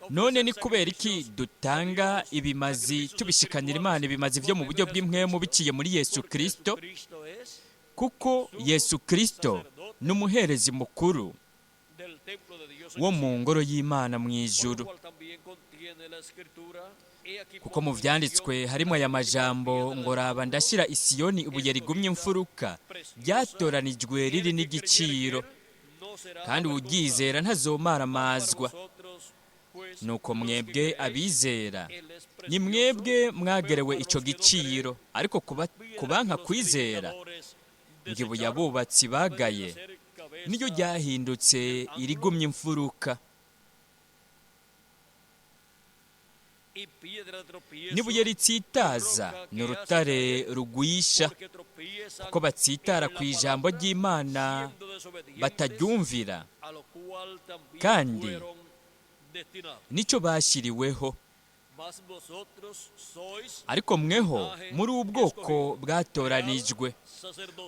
None ni kubera iki dutanga ibimazi tubishikanira Imana, ibimazi byo mu buryo bw'impwemu biciye muri Yesu Kristo? Kuko Yesu Kristo ni umuherezi mukuru wo mu ngoro y'Imana mu ijuru. Kuko mu byanditswe harimo aya majambo ngo: raba ndashyira Isiyoni ibuye rigumye imfuruka, ryatoranijwe riri n'igiciro, kandi uwuryizera ntazomaramazwa. Nuko mwebwe abizera ni mwebwe mwagerewe icyo giciro, ariko kubanka kwizera ngo ibuye abubatsi bagaye niryo ryahindutse irigumye imfuruka, n'ibuye ritsitaza ni urutare rugwisha, kuko batsitara ku ijambo ry'Imana bataryumvira, kandi nicyo bashyiriweho. Ariko mweho muri ubwoko bwatoranijwe,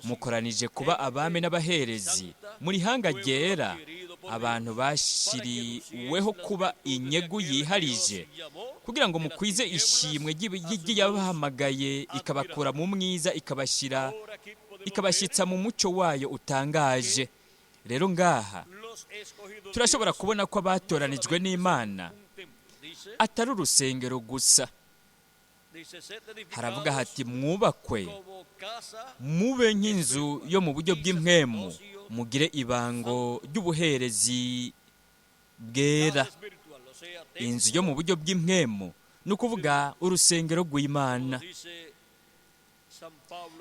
mukoranije kuba abami n'abaherezi, muri hanga ryera, abantu bashyiriweho kuba inyegu yiharije, kugira ngo mukwize ishimwe ry'iyabahamagaye ikabakura mu mwiza, ikabashyitsa mu mucyo wayo utangaje. Rero ngaha turashobora kubona ko abatoranijwe n'Imana atari urusengero gusa. Haravuga hati: mwubakwe mube nk'inzu yo mu buryo bw'impwemu, mugire ibango ry'ubuherezi bwera. Inzu yo mu buryo bw'impwemu ni ukuvuga urusengero rw'Imana.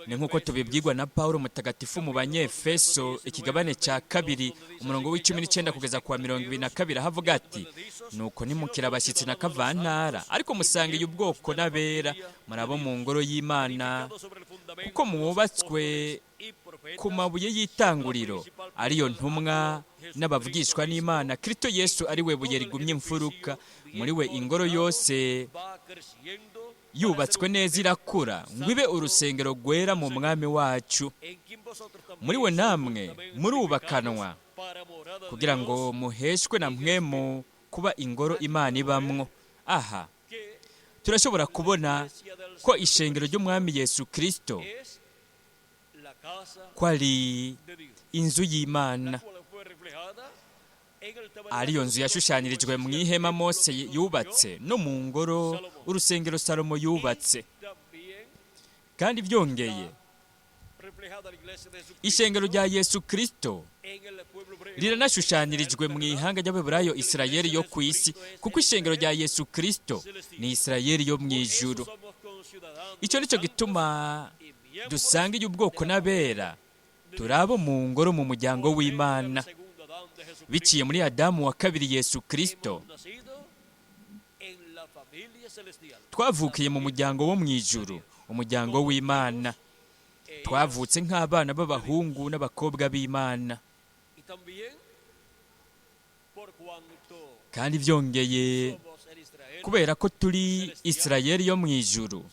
Ni nk'uko tubibwirwa na Pawulo mutagatifu mu Banyefeso ikigabane cya 2 umurongo w'19 kugeza ku wa 22, ahavuga ati: nuko ntimukire abashyitsi na kavantara, ariko musangiye ubwoko n'abera, murabo mu ngoro y'Imana, kuko mwubatswe ku mabuye y'itanguriro, ariyo ntumwa n'abavugishwa n'Imana, Kristo Yesu ari we buye rigumye imfuruka, muri we ingoro yose yubatswe neza irakura, ngo ibe urusengero rwera mu Mwami wacu. Muri we namwe murubakanwa, kugira ngo muheshwe na mwemu kuba ingoro Imana ibamwo. Aha turashobora kubona ko ishengero ry'Umwami Yesu Kristo ko ari inzu y'Imana, ariyo nzu yashushanyirijwe mu ihema Mose yubatse, no mu ngoro urusengero Salomo yubatse. Kandi byongeye ishengero rya Yesu Kristo riranashushanyirijwe mu ihanga ry'Abeburayo, Isirayeli yo ku isi, kuko ishengero rya Yesu Kristo ni Isirayeli yo mu ijuru. Icyo nicyo gituma dusanga iyo ubwoko n'abera turi abo mu ngoro mu muryango w'Imana, biciye muri Adamu wa kabiri Yesu Kristo. Twavukiye mu muryango wo mu ijuru, umuryango w'Imana. Twavutse nk'abana b'abahungu n'abakobwa b'Imana. Kandi byongeye kubera ko turi Isirayeli yo mu ijuru,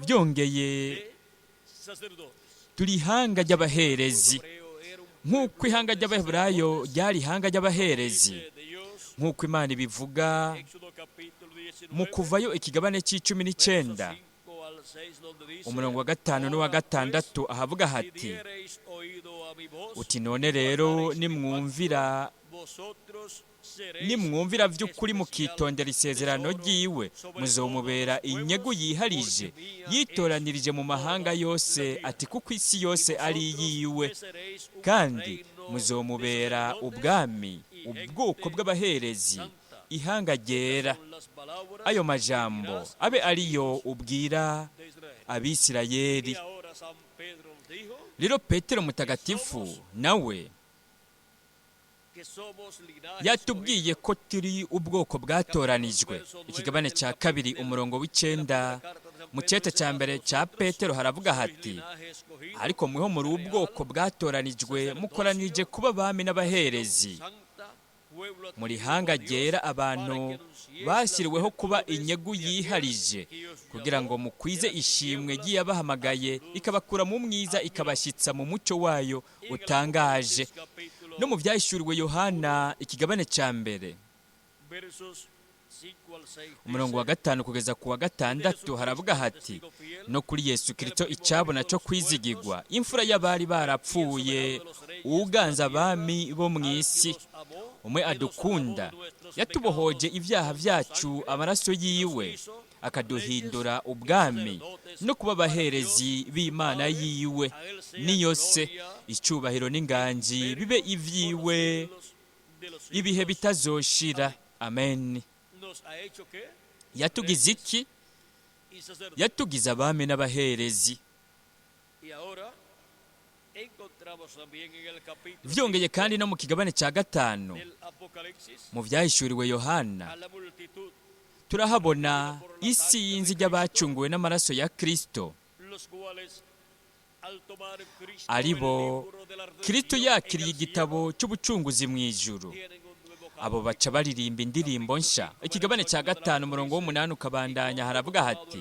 byongeye turi ihanga ry'abaherezi. Nk'uko ihanga ry'Abaheburayo ryari ihanga ry'abaherezi, nk'uko Imana ibivuga mu Kuvayo ikigabane cya 19, umurongo wa 5 n'uwa 6, ahavuga hati: "Uti none rero nimwumvira by'ukuri mukitondera isezerano ry'iwe, muzomubera inyegu yiharije yitoranirije mu mahanga yose," ati kuko isi yose ari iyiwe, "kandi muzomubera ubwami, ubwoko bw'abaherezi, ihanga ryera. Ayo majambo abe ariyo ubwira Abisirayeli." Rero Petero mutagatifu nawe yatubwiye ko turi ubwoko bwatoranijwe. Ikigabane cya 2, umurongo wa 9, mu cyete cya mbere cya Petero haravuga hati: "Ariko mweho muri ubwoko bwatoranijwe, mukoranije kuba abami n'abaherezi, muri hanga ryera, abantu bashyiriweho kuba inyegu yiharije, kugira ngo mukwize ishimwe ry'iyabahamagaye ikabakura mu mwiza ikabashyitsa mu mucyo wayo utangaje." No mu Byahishuriwe Yohana ikigabane cya 1, umurongo wa 5 kugeza ku wa 6, haravuga hati: "No kuri Yesu Kirisito icyabona cyo kwizigirwa, imfura y'abari barapfuye, uganza abami bo mu isi, umwe adukunda yatubohoje ibyaha byacu amaraso yiwe, akaduhindura ubwami no kuba abaherezi b'Imana yiwe, niyo se icyubahiro n'inganji bibe ibyiwe ibihe bitazoshira. Amen." Yatugize iki? Yatugize abami n'abaherezi. Byongeye kandi no mu kigabane cya 5 mu Byahishuriwe Yohana, turahabona isi y'inzi ry'abacunguwe n'amaraso ya Kirisito, ari bo Kirisito yakiriye igitabo cy'ubucunguzi mu ijuru. Abo baca baririmba indirimbo nshya. Ikigabane cya 5, umurongo wa 8 ukabandanya, haravuga hati: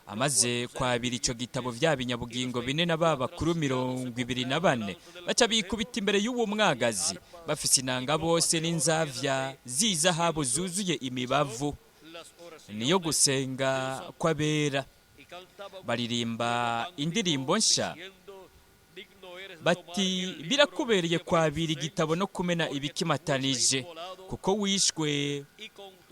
"Amaze kwabira icyo gitabo, bya binyabugingo bine na ba bakuru 24 baca bikubita imbere y'uwo mwagazi, bafise inanga bose n'inzavya z'izahabu zuzuye imibavu, niyo gusenga kw'abera. Baririmba indirimbo nshya bati: 'Birakubereye kwabira igitabo no kumena ibikimatanije, kuko wishwe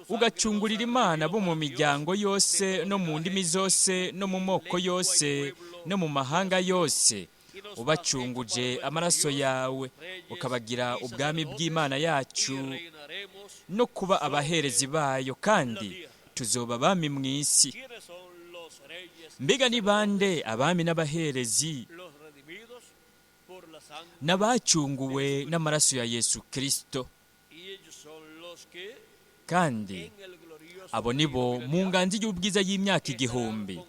ugacungurira Imana bo mu miryango yose no mu ndimi zose no mu moko yose no mu mahanga yose, ubacunguje amaraso yawe, ukabagira ubwami bw'Imana yacu no kuba abaherezi bayo, kandi tuzoba abami mu isi.'" Mbega ni bande abami n'abaherezi? N'abacunguwe n'amaraso ya Yesu Kirisito. Kandi abo ni bo mu nganzi y'ubwiza y'imyaka 1000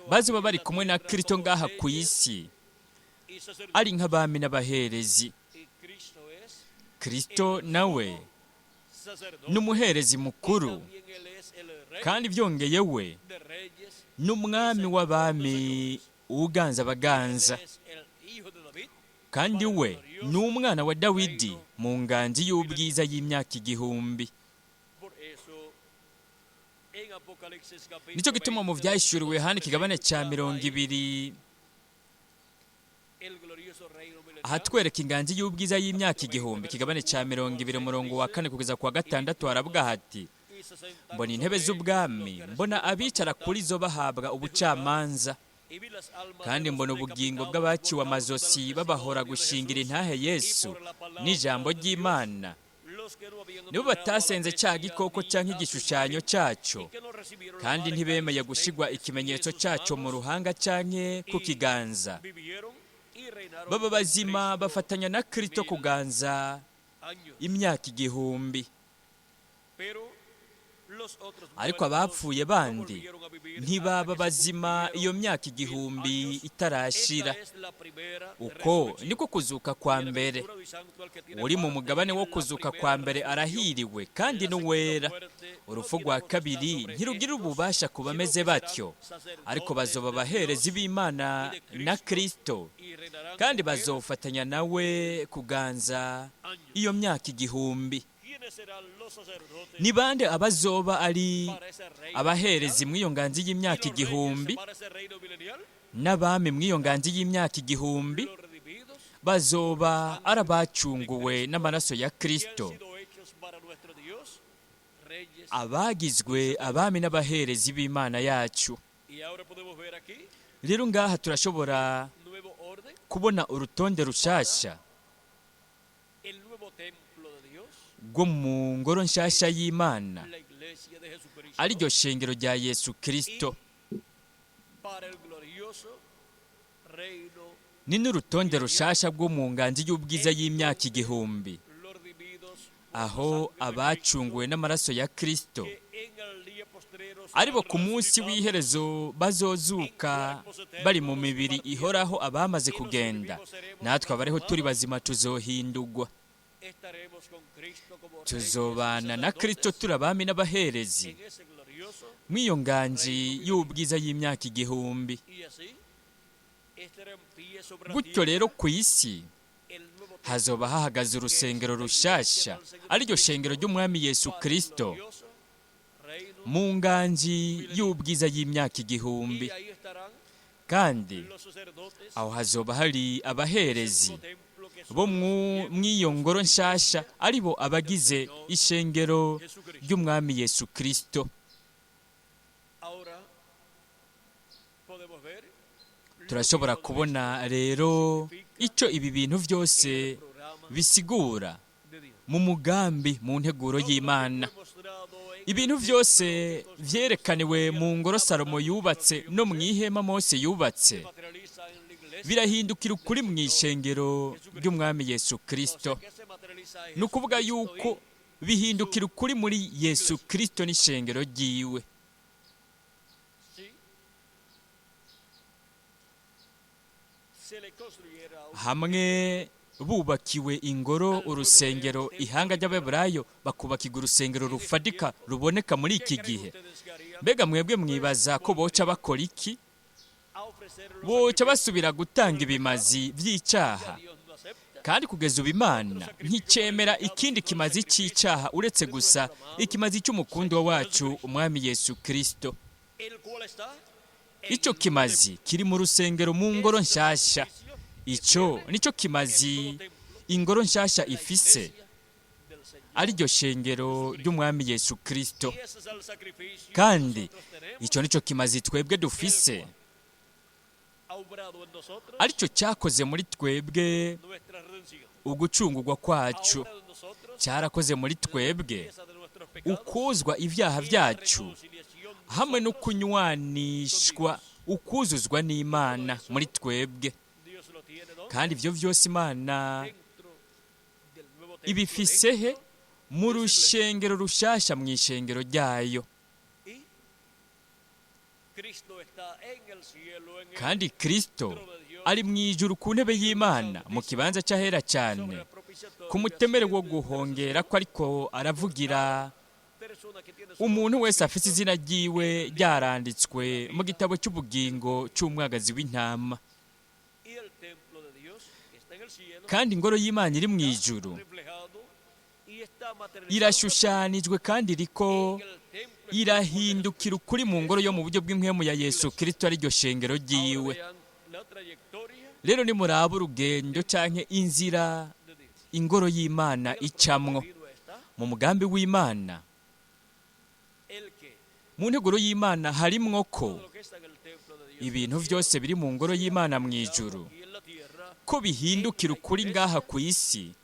bazoba bari kumwe na Kirisito ngaha ku isi, ari nk'abami n'abaherezi. Kirisito nawe n'umuherezi mukuru, kandi byongeye we n'umwami w'abami, uganza abaganza, kandi we ni umwana wa Dawidi mu nganji y'ubwiza y'imyaka 1000. Nicyo gituma mu Byahishuriwe hano ikigabane cya 20, ahatwereka inganji y'ubwiza y'imyaka 1000, ikigabane cya 20, umurongo wa 4 kugeza ku wa 6, haravuga hati: "Mbona intebe z'ubwami, mbona abicara kuri zo bahabwa ubucamanza, kandi mbona ubugingo bw'abaciwe amazosi babahora gushingira intahe Yesu n'ijambo ry'Imana, nibo batasenze cya gikoko cyangwa igishushanyo cyacyo, kandi ntibemeye gushyirwa ikimenyetso cyacyo mu ruhanga cyangwa ku kiganza. Baba bazima bafatanya na Kristo kuganza imyaka 1000." Ariko abapfuye bandi ntibaba bazima iyo myaka 1000 itarashira. Uko niko kuzuka kwa mbere. Uri mu mugabane wo kuzuka kwa mbere arahiriwe kandi n'uwera. Urupfu rwa kabiri ntirugira ububasha ku bameze batyo, ariko bazoba abaherezi b'Imana na Kristo, kandi bazofatanya nawe kuganza iyo myaka 1000. Ni bande abazoba ari abaherezi mw'iyo nganzi y'imyaka 1000 n'abami mw'iyo nganzi y'imyaka 1000? Bazoba ari abacunguwe n'amaraso ya Kristo, abagizwe abami n'abaherezi b'Imana yacu. Rero ngaha turashobora kubona urutonde rushasha rwo mu ngoro nshasha y'Imana, ariryo shengero rya Yesu Kristo. Ni n'urutonde rushasha rwo mu nganzi y'ubwiza y'imyaka 1000, aho abacunguwe n'amaraso ya Kristo aribo ku munsi w'iherezo bazozuka bari mu mibiri ihoraho abamaze kugenda. Natwe abariho turi bazima tuzohindurwa, tuzobana na Kristo turi abami n'abaherezi mw'iyo nganji y'ubwiza y'imyaka 1000. Gutyo rero ku isi hazoba hahagaze urusengero rushasha, ariryo shengero ry'Umwami Yesu Kristo, mu nganji y'ubwiza y'imyaka 1000. Kandi aho hazoba hari abaherezi bo mw'iyo ngoro nshasha, aribo abagize ishengero ry'Umwami Yesu Kristo. Turashobora kubona rero icyo ibi bintu byose bisigura mu mugambi, mu nteguro y'Imana. Ibintu byose vyerekaniwe mu ngoro Salomo yubatse no mu ihema Mose yubatse birahindukira ukuri mu ishengero ry'Umwami Yesu Kristo. Ni ukuvuga yuko bihindukira ukuri muri Yesu Kristo n'ishengero ryiwe. Hamwe bubakiwe ingoro urusengero, ihanga ry'Abeburayo bakubakirwa urusengero rufadika ruboneka muri iki gihe. Mbega mwebwe mwibaza ko boca bakora iki? Boca basubira gutanga ibimazi by'icyaha. Kandi kugeza ubu Imana nticemera ikindi kimazi cy'icyaha uretse gusa ikimazi cy'umukundwa wacu Umwami Yesu Kristo. Icyo kimazi kiri mu rusengero mu ngoro nshasha. Icyo nicyo kimazi ingoro nshasha ifise, ariryo shengero ry'Umwami Yesu Kristo. Kandi icyo nicyo kimazi twebwe dufise, aricyo cyakoze muri twebwe ugucungurwa kwacu, cyarakoze muri twebwe ukuzwa ibyaha byacu hamwe no kunywanishwa, ukuzuzwa n'Imana muri twebwe. Kandi ibyo byose Imana ibifise he? Mu rushengero rushasha, mu ishengero ryayo. Kandi Kristo ari mu ijuru ku ntebe y'Imana, mu kibanza cy'ahera cyane, ku mutemere wo guhongera ko ariko aravugira umuntu wese afite izina ryiwe ryaranditswe mu gitabo cy'ubugingo cy'umwagazi w'intama. Kandi ingoro y'Imana iri mu ijuru irashushanijwe kandi iriko irahindukira ukuri mu ngoro yo mu buryo bw'impwemu ya Yesu Kristo, ariryo shengero ryiwe. Rero nimuraba urugendo canke inzira ingoro y'Imana icamwo mu mugambi w'Imana, mu nteguro y'Imana harimwo ko ibintu byose biri mu ngoro y'Imana mu ijuru ko bihindukira ukuri ngaha ku isi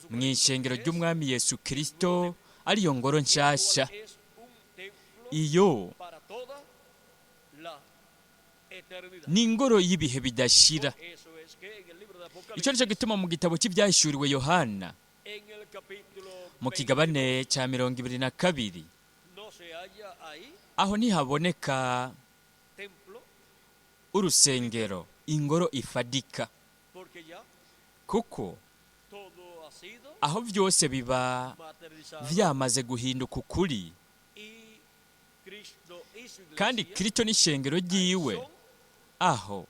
mu ishengero ry'Umwami Yesu Kristo, ariyo ngoro nshasha. Iyo ni ingoro y'ibihe bidashira. Icyo nicyo gituma mu gitabo cy'ibyahishuriwe Yohana mu kigabane cya 22 Aho ntihaboneka urusengero, ingoro ifadika, kuko aho byose biba vyamaze guhinduka ukuri, kandi Kristo n'ishengero ryiwe aho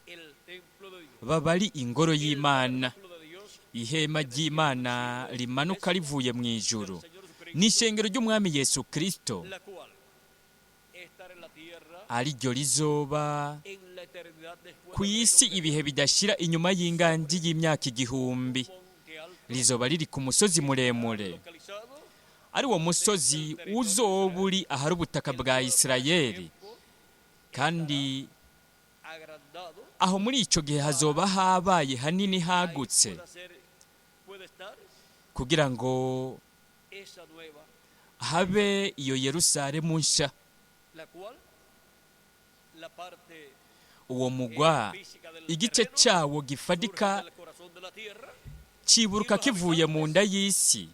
baba ari ingoro y'Imana, ihema ry'Imana rimanuka rivuye mu ijuru, n'ishengero ry'Umwami Yesu Kristo ariryo rizoba ku isi ibihe bidashira inyuma y'inganji y'imyaka 1000. Rizoba riri ku musozi muremure, ari wo musozi uzoba uri ahari ubutaka bwa Isirayeli, kandi aho muri icyo gihe hazoba habaye hanini hagutse, kugira ngo habe iyo Yerusalemu nshya. Uwo mugwa igice cyawo gifadika kiburuka kivuye mu nda y'isi,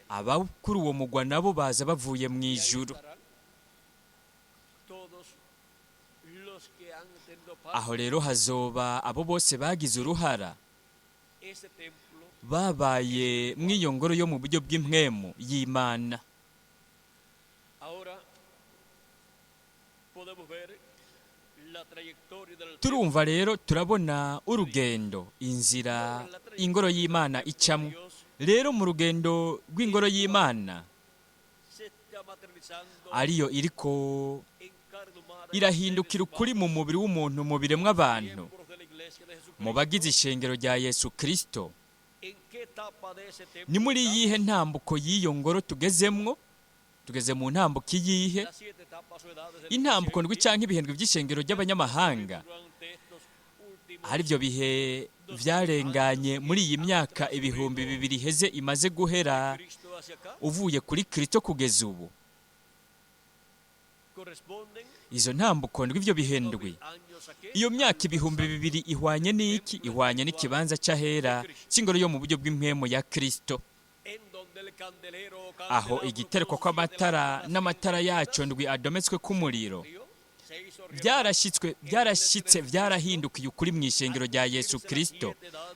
abakuri uwo mugwa nabo baza bavuye mu ijuru. Aho rero hazoba abo bose bagize uruhara babaye mw'iyo ngoro yo mu buryo bw'impwemu y'Imana. Turumva rero turabona urugendo, inzira ingoro y'Imana icamo. Rero mu rugendo rw'ingoro y'Imana ariyo iriko irahindukira ukuri mu mubiri w'umuntu, mu biremwa abantu, mu bagize ishengero rya Yesu Kristo. Ni muri iyihe ntambuko y'iyo ngoro tugezemwo? Tugeze mu ntambuko iyihe? Intambuko ndwi canke ibihendwi by'ishengero ry'abanyamahanga, ari byo bihe vyarenganye muri iyi myaka 2000 iheze imaze guhera uvuye kuri Kristo kugeza ubu. Izo ntambuko ndwi, ivyo bihendwi, iyo myaka 2000 ihwanye n'iki? Ihwanye n'ikibanza c'ahera c'ingoro yo mu buryo bw'impwemu ya Kristo, aho igitereko kw'amatara n'amatara yaco ndwi adometswe k'umuriro byarashyitse byarahindukiye ukuri mu ishengero rya Yesu Kristo.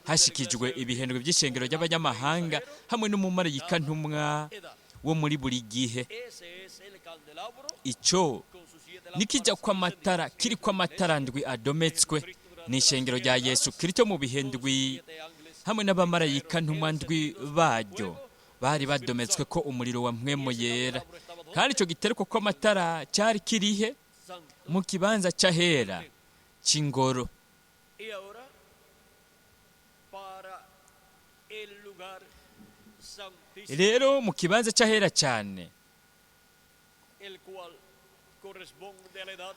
Hashikijwe ibihendwe by'ishengero ry'abanyamahanga hamwe n'umumarayika ntumwa wo muri buri gihe. Ico nikijya kw'amatara kiri kw'amatara ndwi adometswe ni ishengero rya Yesu Kristo mu bihendwi hamwe n'abamarayika ntumwa ndwi baryo bari badometswe ko umuriro wa mpwemu yera. Kandi icyo gitereko kw'amatara cyari kirihe? Mu kibanza c'ahera c'ingoro. Rero mu kibanza c'ahera cyane,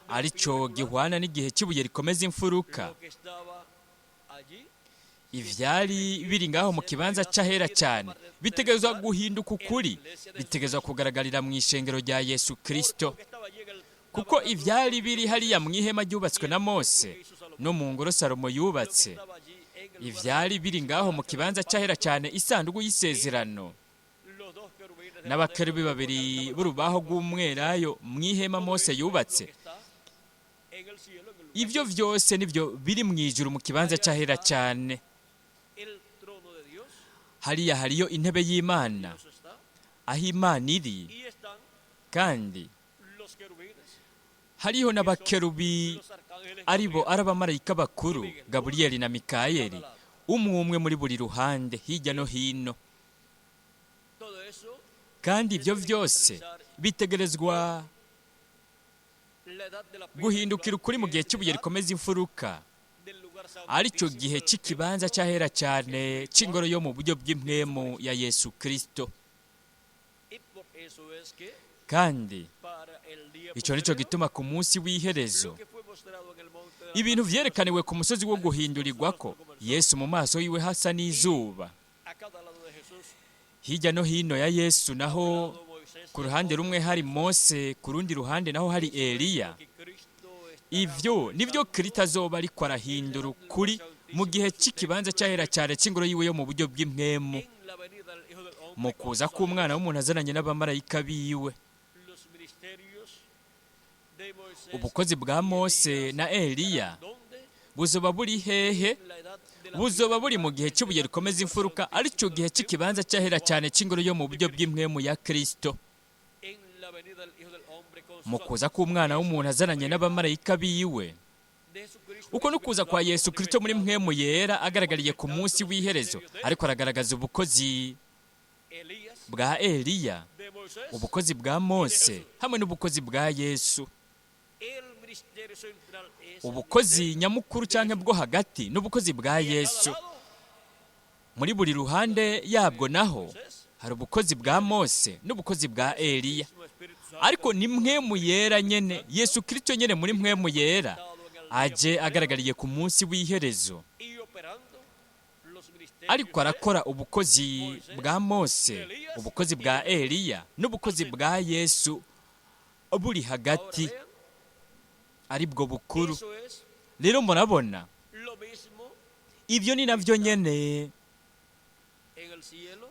arico gihwana n'igihe cy'ibuye rikomeza imfuruka, ivyari biri ngaho mu kibanza c'ahera cyane bitegerezwa guhinduka ukuri, bitegerezwa kugaragarira mu ishengero rya Yesu Kristo, kuko ivyari biri hariya mu ihema ryubatswe na Mose no mu ngoro Salomo yubatse, ivyari biri ngaho mu kibanza c'ahera cyane, isanduku y'isezerano n'abakerubi babiri b'urubaho rw'umwelayo mu ihema Mose yubatse, ivyo vyose nivyo biri mu ijuru mu kibanza c'ahera cyane. Hariya hariyo intebe y'Imana, aho Imana iri, kandi hariho n'abakerubi aribo ari abamarayika bakuru Gaburiyeli na Mikayeli, umwe umwe muri buri ruhande hirya no hino. Kandi ibyo vyose bitegerezwa guhindukira ukuri mu gihe cy'ibuye rikomeza imfuruka, aricyo gihe cy'ikibanza cy'ahera cyane cy'ingoro yo mu buryo bw'impwemu ya Yesu Kristo. Kandi icyo nicyo gituma ku munsi w'iherezo ibintu vyerekaniwe ku musozi wo guhindurirwako Yesu mu maso yiwe hasa n'izuba. Hirya no hino ya Yesu naho ku ruhande rumwe hari Mose, ku rundi ruhande naho hari Eliya. Ivyo nivyo Kristo azoba ariko arahindura ukuri mu gihe cy'ikibanza cy'ahera cyane cy'ingoro yiwe yo mu buryo bw'impwemu, mu kuza k'umwana w'umuntu azananye n'abamarayika biwe. Ubukozi bwa Mose na Eliya buzoba buri hehe? Buzoba buri mu gihe cy'ibuye rikomeza imfuruka, aricyo gihe cy'ikibanza cy'ahera cyane cy'ingoro yo mu buryo bw'impwemu ya Kristo. Mu kuza k'umwana w'umuntu azananye n'abamarayika biwe, uko no kuza kwa Yesu Kristo muri mpwemu yera agaragariye ku munsi w'iherezo, ariko aragaragaza ubukozi bwa Eliya, ubukozi bwa Mose hamwe n'ubukozi bwa Yesu. Ubukozi nyamukuru cyangwa bwo hagati n'ubukozi bwa Yesu. Muri buri ruhande yabwo naho hari ubukozi bwa Mose n'ubukozi bwa Eliya, ariko ni mpwemu yera nyene, Yesu Kristo nyene muri mpwemu yera aje agaragariye ku munsi w'iherezo, ariko arakora ubukozi bwa Mose, ubukozi bwa Eliya n'ubukozi bwa Yesu buri hagati, aribwo bukuru. Rero murabona ibyo ni nabyo nyene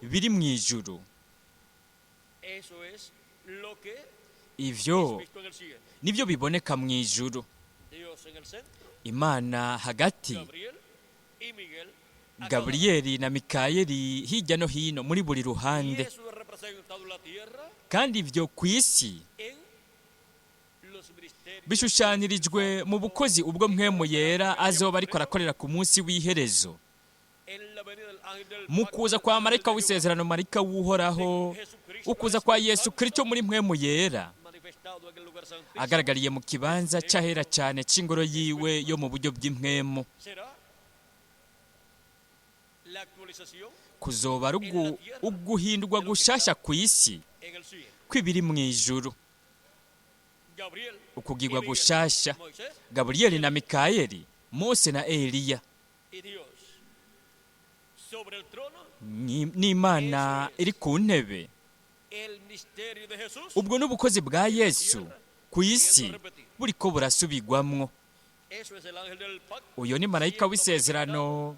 biri mu ijuru. Ibyo nibyo biboneka mu ijuru. Imana hagati, Gaburiyeli na Mikayeli hirya no hino muri buri ruhande. Kandi ibyo ku isi bishushanirijwe mu bukozi ubwo mpwemu yera azoba ariko arakorera ku munsi w'iherezo, mu kuza kwa marayika w'isezerano, marayika w'Uhoraho, ukuza kwa Yesu Kristo muri mpwemu yera agaragariye mu kibanza cy'ahera cyane cy'ingoro yiwe yo mu buryo bw'impwemu. Kuzoba ari uguhindurwa gushasha ku isi kw'ibiri mu ijuru, ukugirwa gushasha. Gaburiyeli na Mikayeli, Mose na Eliya n'Imana iri ku ntebe. Ubwo n'ubukozi bwa Yesu ku isi buriko burasubigwamwo. Uyo ni marayika w'isezerano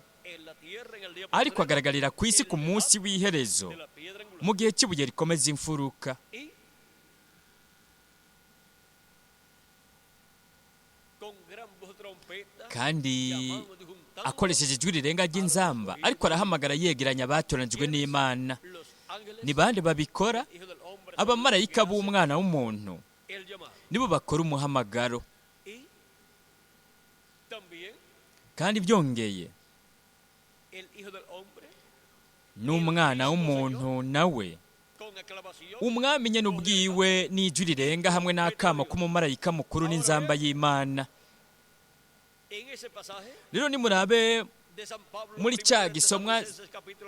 ariko agaragarira ku isi ku munsi w'iherezo, mu gihe cy'ibuye rikomeza imfuruka. Kandi akoresheje ijwi rirenga ry'inzamba, ariko arahamagara yegeranya abatoranijwe n'Imana. Ni bande babikora? Abamarayika b'umwana w'umuntu nibo bakora umuhamagaro. Kandi byongeye n'umwana w'umuntu nawe umwami nyene ubwiwe n'ijwi rirenga hamwe n'akamo k'umumarayika mukuru n'inzamba y'Imana. Rero nimurabe muri cya gisomwa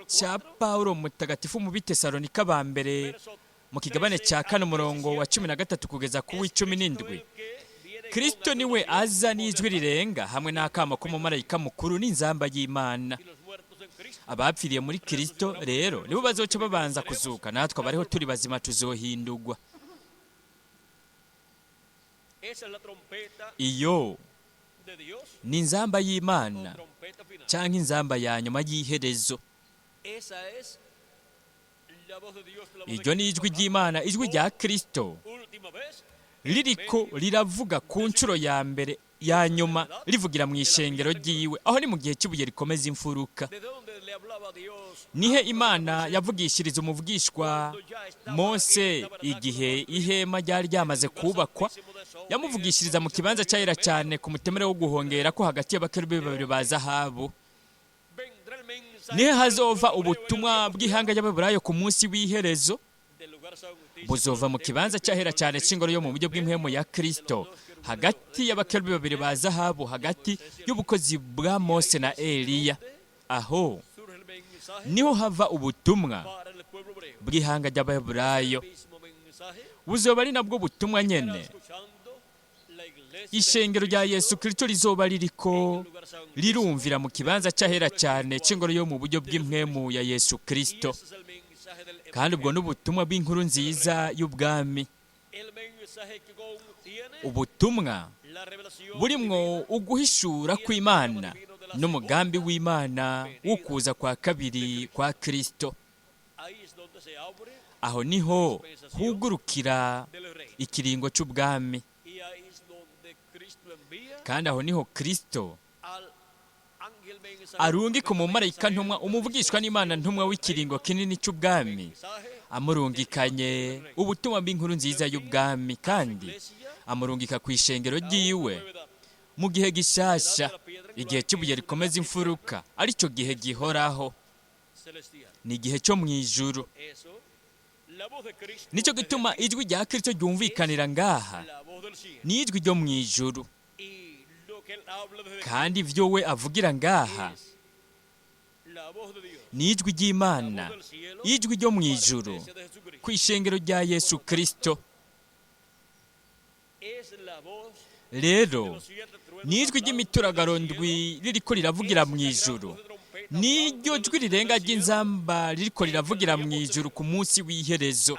cya Pawulo mutagatifu mu Bitesalonika ba mbere mu kigabane cya 4 umurongo wa 13 kugeza ku 17, Kristo niwe aza n'ijwi rirenga hamwe n'akamo k'umumarayika mukuru n'inzamba y'Imana. Abapfiriye muri Kristo rero nibo bazoca babanza kuzuka, natwe abariho turi bazima tuzohindurwa. Iyo ni inzamba y'Imana cyangwa inzamba ya nyuma y'iherezo. Iryo ni ijwi ry'Imana, ijwi rya Kristo ririko riravuga ku nshuro ya mbere ya nyuma, rivugira mu ishengero ryiwe. Aho ni mu gihe cy'ibuye rikomeza imfuruka. Nihe Imana yavugishiriza umuvugishwa Mose igihe ihema ryari ryamaze kubakwa? Yamuvugishiriza mu kibanza cy'ahera cyane ku mutemere wo guhongera ko hagati y'abakerubi babiri ba zahabu. Nihe hazova ubutumwa bw'ihanga ry'Abaheburayo ku munsi w'iherezo? Buzova mu kibanza cy'ahera cyane cy'ingoro yo mu buryo bw'impwemu ya Kristo, hagati y'abakerubi babiri ba zahabu, hagati y'ubukozi bwa Mose na Eliya. Aho niho hava ubutumwa bw'ihanga ry'Abaheburayo. Buzoba ari nabwo butumwa nyene ishengero rya Yesu Kristo rizoba ririko rirumvira mu kibanza cy'ahera cyane cy'ingoro yo mu buryo bw'impwemu ya Yesu Kristo. Kandi ubwo n'ubutumwa bw'inkuru nziza y'ubwami, ubutumwa burimwo uguhishura kw'Imana n'umugambi w'Imana w'ukuza kwa kabiri kwa Kristo. Aho niho hugurukira ikiringo cy'ubwami. Kandi aho niho Kristo arungika umumarayika ntumwa, umuvugishwa n'Imana ntumwa w'ikiringo kinini cy'ubwami, amurungikanye ubutumwa bw'inkuru nziza y'ubwami, kandi amurungika ku ishengero ry'iwe mu gihe gishasha, igihe cy'ibuye rikomeza imfuruka, aricyo gihe gihoraho, ni igihe cyo mu ijuru. Nicyo gituma ijwi rya Kristo ryumvikanira ngaha, ni ijwi ryo mu ijuru. Kandi ibyo we avugira ngaha ni ijwi ry'Imana, ijwi ryo mu ijuru ku ishengero rya Yesu Kristo. Rero ni ijwi ry'imituragaro ndwi ririko riravugira mu ijuru, niryo jwi rirenga ry'inzamba ririko riravugira mu ijuru ku munsi w'iherezo,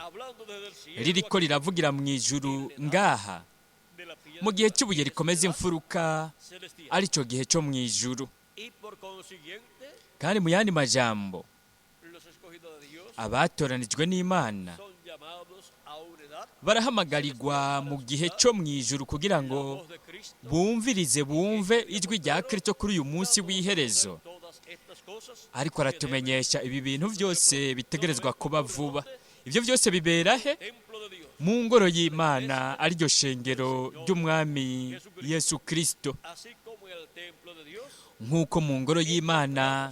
ririko riravugira mu ijuru ngaha mu gihe cy'ibuye rikomeza imfuruka, aricyo gihe cyo mu ijuru. Kandi mu yandi majambo, abatoranijwe n'Imana barahamagarirwa mu gihe cyo mu ijuru kugira ngo bumvirize, bumve ijwi rya Kristo kuri uyu munsi w'iherezo. Ariko aratumenyesha ibi bintu byose bitegerezwa kuba vuba. Ibyo byose bibera he? Mu ngoro y'Imana, ariryo shengero ry'Umwami Yesu Kristo. Nk'uko mu ngoro y'Imana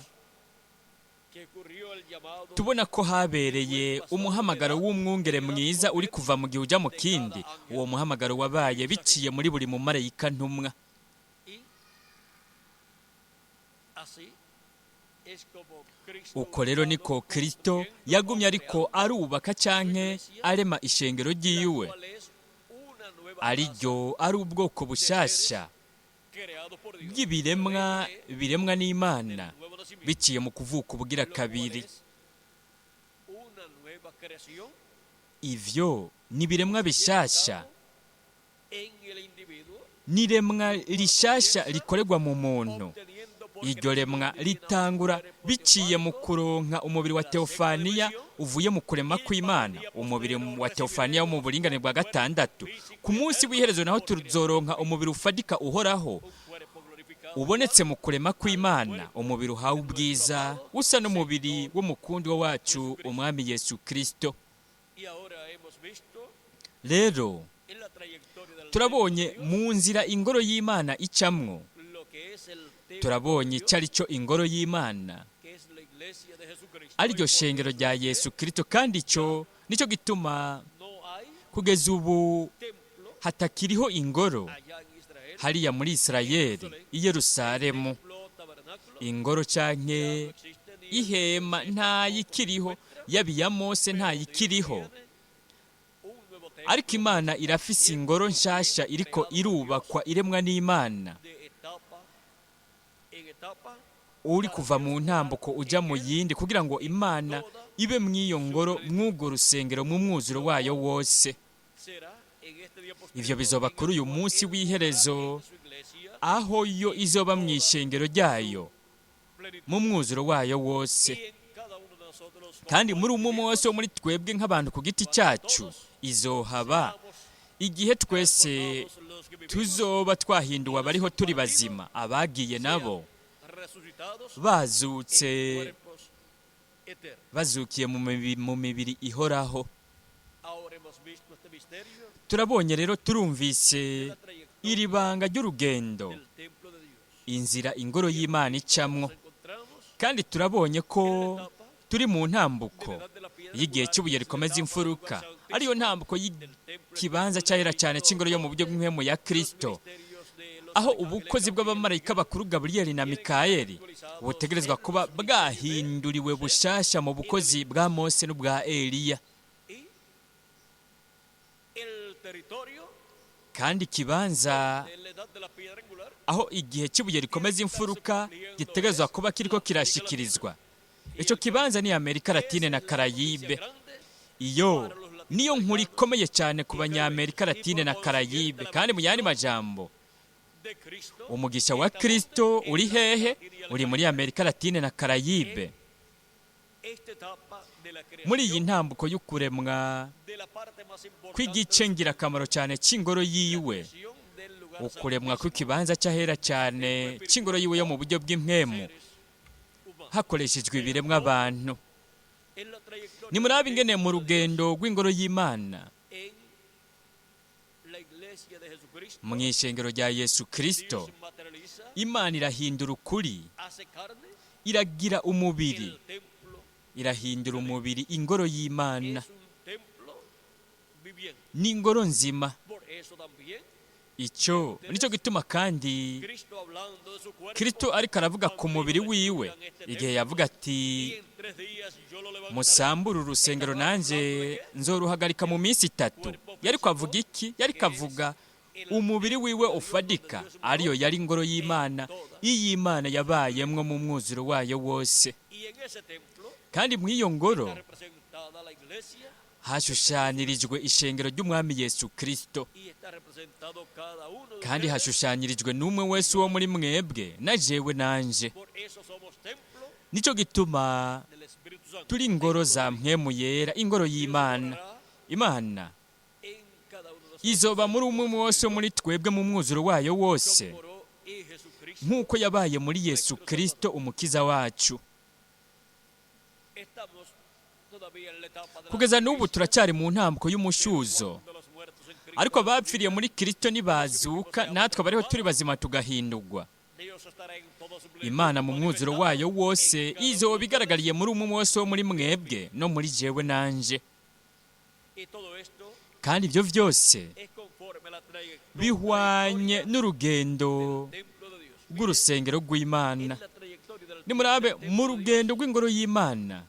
tubona ko habereye umuhamagaro w'umwungere mwiza uri kuva mu gihe ujya mu kindi, uwo muhamagaro wabaye biciye muri buri mumarayika ntumwa. Uko rero niko Kristo yagumye ariko arubaka canke arema ishengero ryiwe, ariryo ari ubwoko bushasha bw'ibiremwa biremwa n'Imana biciye mu kuvuka ubugira kabiri. Ivyo ni ibiremwa bishasha, n'iremwa rishasha rikorerwa mu muntu. Iryo remwa ritangura biciye mu kuronka umubiri wa teofaniya uvuye mu kurema kw'Imana, umubiri wa teofaniya wo mu buringane bwa gatandatu. Ku munsi w'iherezo naho tuzoronka umubiri ufadika uhoraho ubonetse mu kurema kw'Imana, umubiri uhawe ubwiza usa n'umubiri w'umukundwa wacu Umwami Yesu Kristo. Rero turabonye mu nzira ingoro y'Imana icamwo, turabonye icyo ari cyo ingoro y'Imana, ariryo shengero rya Yesu Kristo. Kandi icyo nicyo gituma kugeza ubu hatakiriho ingoro hariya muri Isirayeli i Yerusalemu. Ingoro canke ihema ntayikiriho, yaba iya Mose ntayikiriho, ariko Imana irafise ingoro nshasha iriko irubakwa, iremwa n'Imana, uri kuva mu ntambuko ujya mu yindi, kugira ngo Imana ibe mw'iyo ngoro, mw'urwo rusengero, mu mwuzuro wayo wose. Ivyo bizoba kuri uyu munsi w'iherezo, aho yo izoba mu ishengero ryayo mu mwuzuro wayo wose. Kandi muri umwe wose wo muri twebwe nk'abantu ku giti cyacu izohaba igihe twese tuzoba twahinduwe abariho turi bazima, abagiye nabo bazutse, bazukiye mu mibiri ihoraho. Turabonye rero, turumvise iri banga ry'urugendo, inzira ingoro y'Imana icamwo. Kandi turabonye ko turi mu ntambuko y'igihe cy'ibuye rikomeza imfuruka, ariyo ntambuko y'ikibanza cyahera cyane cy'ingoro yo mu buryo bw'impwemu ya Kristo, aho ubukozi bw'abamarayika bakuru Gaburiyeli na Mikayeli butegerezwa kuba bwahinduriwe bushasha mu bukozi bwa Mose n'ubwa Eliya. Kandi ikibanza aho igihe cy'ibuye rikomeza imfuruka gitegerezwa kuba kiriko kirashikirizwa, icyo kibanza ni Amerika Latine na Karayibe. Iyo niyo nkuru ikomeye cyane ku Banyamerika Latine na Karayibe. Kandi mu yandi majambo, umugisha wa Kristo uri hehe? Uri muri Amerika Latine na Karayibe. Muri iyi ntambuko y'ukuremwa kw'igice ngirakamaro cyane cy'ingoro yiwe, Ukuremwa kw'ikibanza cy'ahera cyane cy'ingoro yiwe yo mu buryo bw'impwemu hakoreshejwe ibiremwa abantu. Nimurabe ingene mu rugendo rw'ingoro y'Imana mu ishengero rya Yesu Kristo, Imana irahindura ukuri, iragira umubiri, irahindura umubiri ingoro y'Imana n'ingoro nzima. Icyo nicyo gituma kandi Kristo ariko aravuga ku mubiri wiwe igihe yavuga ati: "Musambure urusengero, nanjye nzoruhagarika mu minsi 3." Yari avuga iki? Yari avuga umubiri wiwe ufadika, ariyo yari ingoro y'Imana, iyi Imana yabayemwo mu mwuzuro wayo wose. Kandi muri iyo ngoro hashushanyirijwe ishengero ry'Umwami Yesu Kristo, kandi hashushanyirijwe n'umwe wese wo muri mwebwe na jewe nanje. Nicyo gituma turi ingoro za Mpwemu Yera, ingoro y'Imana. Imana izoba muri umwe wose muri twebwe mu mwuzuro wayo wose, nk'uko yabaye muri Yesu Kristo Umukiza wacu. Kugeza n'ubu turacyari mu ntambwe y'umushuzo, ariko abapfiriye muri Kristo nibazuka, natwe abariho turi bazima tugahindurwa, Imana mu mwuzuro wayo wose izoba igaragariye muri umwe wose wo muri mwebwe no muri jewe nanje. Kandi ibyo byose bihwanye n'urugendo rw'urusengero rw'Imana. Nimurabe mu rugendo rw'ingoro y'Imana,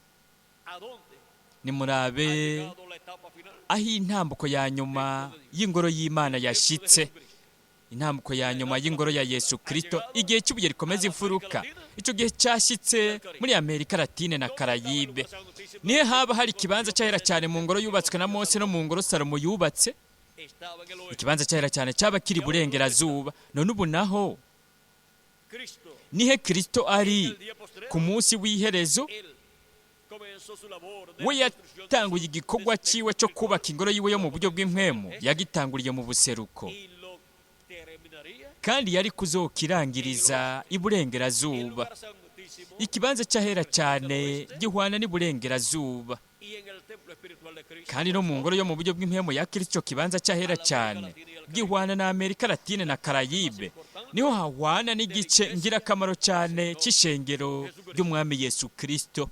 nimurabe aho intambuko ya nyuma y'ingoro y'Imana yashitse, intambuko ya nyuma y'ingoro ya Yesu Kristo, igihe cy'ibuye rikomeza imfuruka. Icyo gihe cyashyitse muri Amerika Latine na Karayibe. Nihe haba hari ikibanza cyahera cyane mu ngoro yubatswe na Mose no mu ngoro Salomo yubatse? Ikibanza cyahera cyane cyaba kiri burengerazuba. None ubu naho nihe Kristo ari ku munsi w'iherezo? We yatanguye igikorwa cyiwe cyo kubaka ingoro yiwe yo mu buryo bw'impwemu, yagitanguriye mu buseruko, kandi yari kuzokirangiriza iburengerazuba. Ikibanza cy'ahera cyane gihwana n'iburengerazuba, kandi no mu ngoro yo mu buryo bw'impwemu ya Kristo, kibanza cy'ahera cyane gihwana na Amerika Latine na Karayibe. Niho hahwana n'igice ngirakamaro cyane cy'ishengero ry'Umwami Yesu Kristo.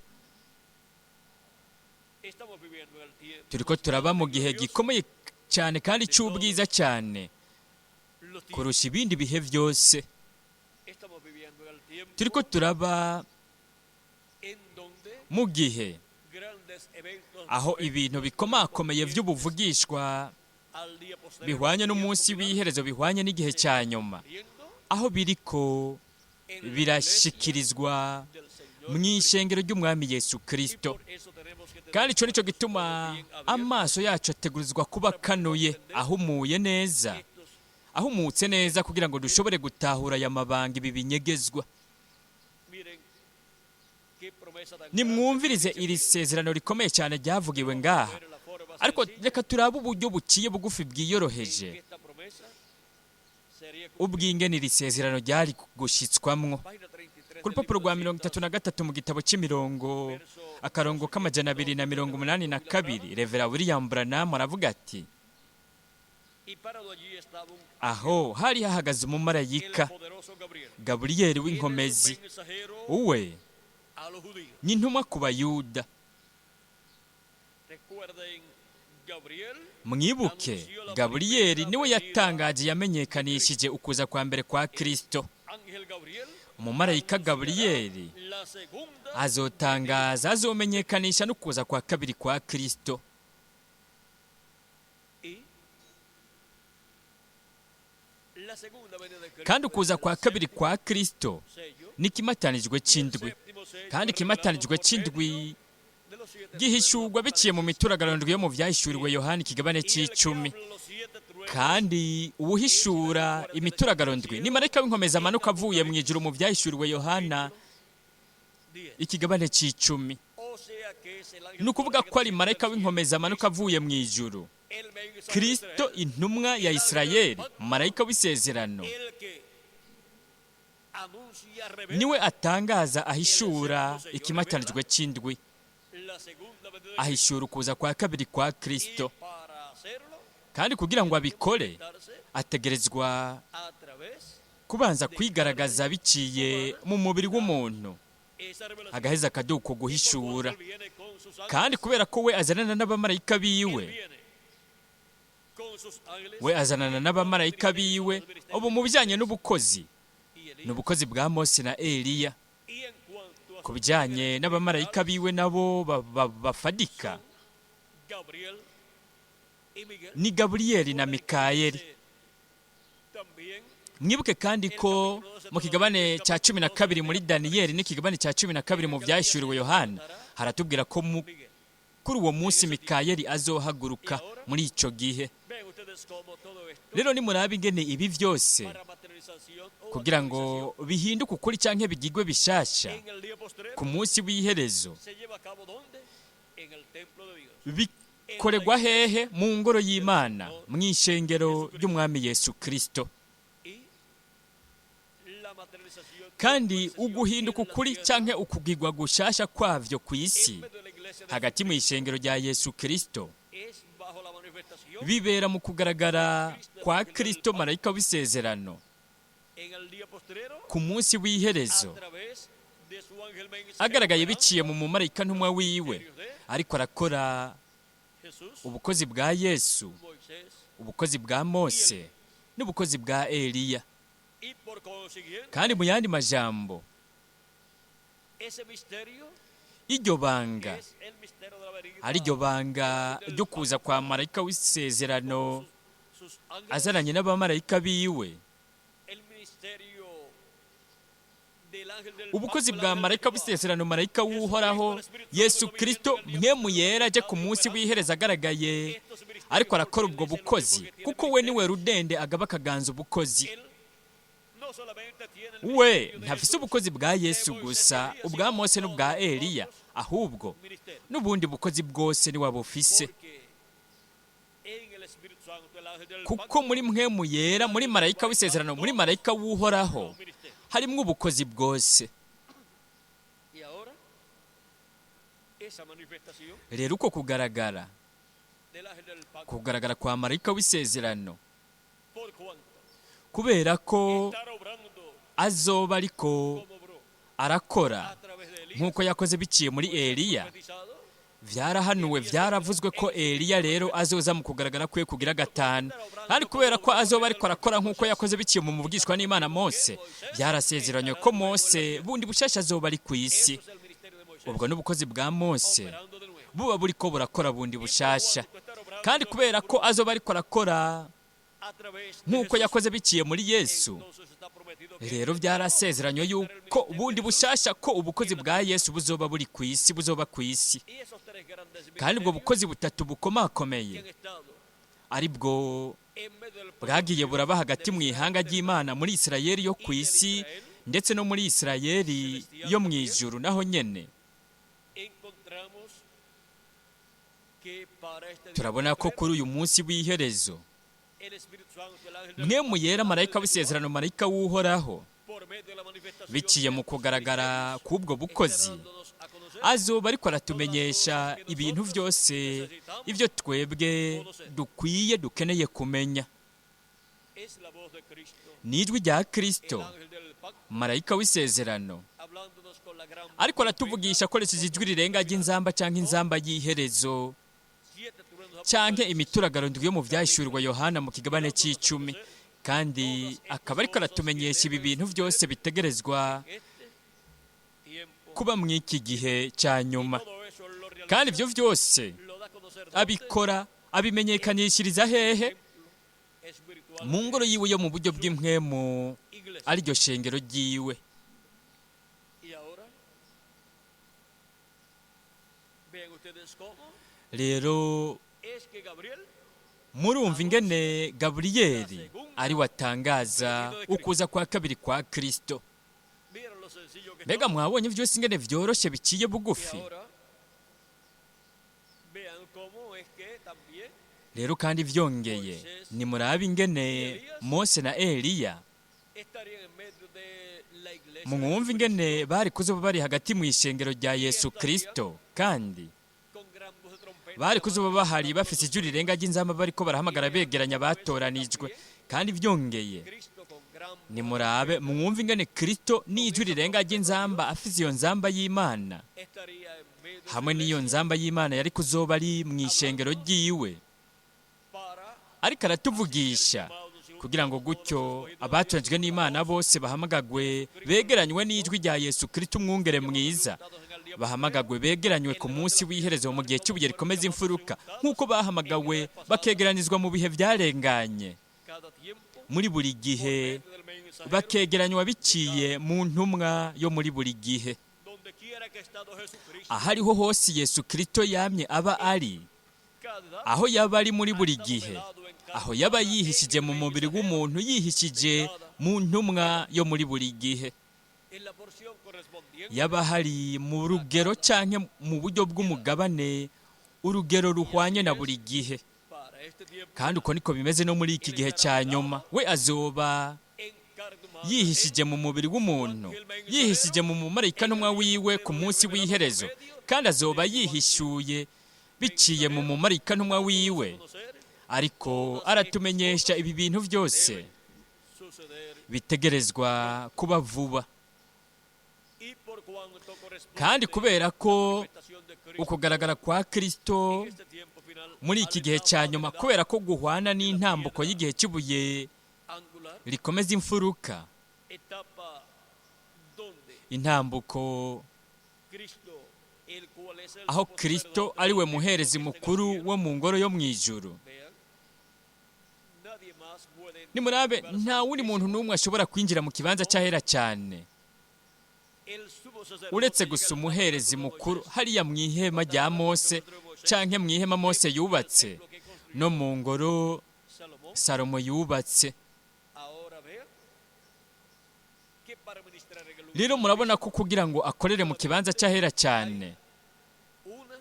Turiko turaba mu gihe gikomeye cyane kandi cy'ubwiza cyane kurusha ibindi bihe byose. Turiko turaba mu gihe aho ibintu bikomakomeye by'ubuvugishwa bihwanye n'umunsi w'iherezo, bihwanye n'igihe cya nyuma, aho biriko birashikirizwa mu ishengero ry'Umwami Yesu Kristo. Kandi icyo nicyo gituma amaso yacu ategurizwa kuba akanuye, ahumuye neza, ahumutse neza, kugira ngo dushobore gutahura aya mabanga, ibi binyegezwa. Nimwumvirize iri sezerano rikomeye cyane ryavugiwe ngaha, ariko reka turabe uburyo buciye bugufi bwiyoroheje ubwingene iri sezerano ryari gushyitswamwo. Ku rupapuro rwa 33 mu gitabo cy'imirongo, akarongo k'282, Revera William Branham aravuga ati: "Aho hari hahagaze umumarayika Gaburiyeli w'inkomezi, uwe ni intumwa ku Bayuda. Mwibuke, Gaburiyeli niwe yatangaje, yamenyekanishije ukuza kwa mbere kwa Kristo. Umumarayika Gaburiyeli azotangaza, azomenyekanisha n'ukuza kwa kabiri kwa Kristo." Kandi ukuza kwa kabiri kwa Kristo n'ikimatanijwe cy'indwi, kandi ikimatanijwe cy'indwi gihishurwa biciye mu mituragaro ndwi yo mu Byahishuriwe Yohani ikigabane cy'icumi. Kandi uwuhishura imituragaro ndwi ni marayika w'inkomezi amanuka avuye mu ijuru mu Byahishuriwe Yohana ikigabane cy'icumi. Ni ukuvuga ko ari marayika w'inkomezi amanuka avuye mu ijuru. Kristo intumwa ya Isirayeli, marayika w'isezerano, niwe atangaza ahishura ikimatanijwe cy'indwi, ahishura ukuza kwa kabiri kwa Kristo. Kandi kugira ngo abikore ategerezwa kubanza kwigaragaza biciye mu mubiri w'umuntu, agaheza akaduko guhishura. Kandi kubera ko we azanana n'abamarayika biwe, we azanana n'abamarayika biwe. Ubu mu bijyanye n'ubukozi, ni ubukozi bwa Mose na Eliya. Ku bijyanye n'abamarayika biwe nabo bafadika ni Gaburiyeli na Mikayeli. Mwibuke kandi ko mu kigabane cya 12 muri Daniyeli n'ikigabane cya 12 mu byahishuriwe Yohana, haratubwira ko kuri uwo munsi Mikayeli azohaguruka muri icyo gihe. Rero nimurabe ingene ibi byose kugira ngo bihinduke ukuri cyangwa bigigwe bishasha ku munsi w'iherezo, bikoregwa hehe? Mu ngoro y'Imana, mu ishengero ry'Umwami Yesu Kristo. Kandi uguhinduka ukuri cyangwa ukugigwa gushasha kwavyo ku isi hagati mu ishengero rya Yesu Kristo bibera mu kugaragara kwa Kristo marayika w'isezerano ku munsi w'iherezo, agaragaye biciye mu mumarayika ntumwa wiwe, ariko arakora ubukozi bwa Yesu, ubukozi bwa Mose n'ubukozi bwa Eliya. Kandi mu yandi majambo, iryo banga ari iryo banga ryo kuza kwa marayika w'isezerano azananye n'abamarayika biwe, ubukozi bwa marayika w'isezerano, marayika w'Uhoraho Yesu Kristo mwe yera aje ku munsi w'iherezo agaragaye ariko arakora ubwo bukozi, kuko we niwe rudende agaba akaganza ubukozi. We ntafise ubukozi bwa Yesu gusa, ubwa Mose n'ubwa Eliya, ahubwo n'ubundi bukozi bwose niwe bufise, kuko muri mwe yera, muri marayika w'isezerano, muri marayika w'Uhoraho harimo ubukozi bwose. Rero uko kugaragara kwa marayika w'isezerano, kubera ko azoba ariko arakora nk'uko yakoze biciye muri Eliya, byarahanuwe, byaravuzwe ko Eliya rero azoza mu kugaragara kwe kugira gatanu. Kandi kubera ko azoba ariko arakora nk'uko yakoze biciye mu mubwishwa n'Imana Mose, byarasezeranywe ko Mose bundi bushasha azoba ari ku isi. Ubwo n'ubukozi bwa Mose buba buriko burakora bundi bushasha. Kandi kubera ko azoba ariko arakora nk'uko yakoze biciye muri Yesu, rero byarasezeranywe yuko ubundi bushasha ko ubukozi bwa Yesu buzoba buri ku isi, buzoba ku isi. Kandi ubwo bukozi butatu bukomakomeye ari bwo bwagiye buraba hagati mu ihanga ry'Imana muri Isirayeli yo ku isi ndetse no muri Isirayeli yo mu ijuru naho nyene, turabona ko kuri uyu munsi w'iherezo mwe yera marayika w'isezerano, marayika w'Uhoraho, biciye mu kugaragara k'ubwo bukozi azoba ariko aratumenyesha ibintu byose ibyo twebwe dukwiye dukeneye kumenya. Ni ijwi rya Kristo marayika w'isezerano ariko aratuvugisha akoresheje ijwi rirenga ry'inzamba cyangwa inzamba y'iherezo canke imituragaro ndwi yo mu byahishurwa Yohana mu kigabane c'icumi. Kandi akaba ariko aratumenyesha ibi bintu byose bitegerezwa kuba mu iki gihe cya nyuma. Kandi ibyo byose abikora abimenyekanishiriza hehe? Mu ngoro yiwe yo mu buryo bw'impwemu, ariryo shengero ryiwe. Rero murumva ingene Gaburiyeli ari watangaza ukuza kwa kabiri kwa Kristo. Mbega mwabonye byose ingene vyoroshe biciye bugufi. Rero kandi vyongeye, nimurabe ingene Mose na Eliya, estarían en medio de la iglesia de mwumva ingene bari kuzoba bari hagati mu ishengero rya Yesu Kristo, kandi con gran voz de trompeta, bari kuzoba bahari bafise ijwi rirenga ry'inzamba bariko barahamagara begeranya abatoranijwe. Kandi vyongeye, Cristo con gran voz nimurabe mwumva ingene Kristo n'ijwi rirenga ry'inzamba afise iyo nzamba y'Imana, estaría en medio de hamwe n'iyo nzamba y'Imana yari kuzoba ari mu ishengero ryiwe, para ariko aratuvugisha kugira ngo gutyo abatonzwe n'Imana bose bahamagagwe begeranywe n'ijwi rya Yesu Kristo umwungere mwiza, bahamagagwe begeranywe ku munsi w'iherezo mu gihe cy'ibuye rikomeza imfuruka, nk'uko bahamagawe bakegeranizwa mu bihe byarenganye, cada tiempo muri buri gihe del mensajero, bakegeranywa biciye mu ntumwa yo muri buri gihe. donde quiera que ha estado Jesucristo, Ahariho hose Yesu Kristo yamye aba ari, cada aho yaba ari muri buri gihe, aho yaba yihishije mu mubiri w'umuntu, yihishije mu ntumwa yo muri buri gihe, en la porción correspondiente yaba hari mu rugero canke mu buryo bw'umugabane, urugero ruhwanye na buri gihe. para este tiempo Kandi uko niko bimeze no muri iki gihe cya nyuma, we azoba encarnado yihishije mu mubiri w'umuntu, yihishije mu mumarayika ntumwa wiwe ku munsi w'iherezo, kandi azoba yihishuye biciye mu mumarayika ntumwa wiwe. conocer Ariko aratumenyesha ibi bintu byose suceder bitegerezwa kuba vuba. y por cuanto corresponde Kandi kubera ko manifestación de Cristo ukugaragara kwa Kristo en este tiempo final muri iki gihe cya nyuma, kubera ko guhwana n'intambuko y'igihe cy'ibuye angular, rikomeza imfuruka, etapa donde intambuko Cristo, el cual es el aho sumo Kristo sacerdote ari we del muherezi templo que está en mukuru el cielo. wo mu ngoro yo mu ijuru. Vean, nadie más puede entrar Nimurabe, al lugar nta wundi muntu n'umwe ashobora kwinjira mu kibanza cy'ahera cyane El sumo sacerdote uretse llega gusa al umuherezi tabernáculo de mukuru Moisés, hariya mu ihema rya Mose canke mu ihema Mose yubatse lo que construyó no mu ngoro Salomón. Salomo yubatse. Ahora vean que para ministrar en el lugar Rero murabona ko kugira ngo akorere mu kibanza cy'ahera cyane una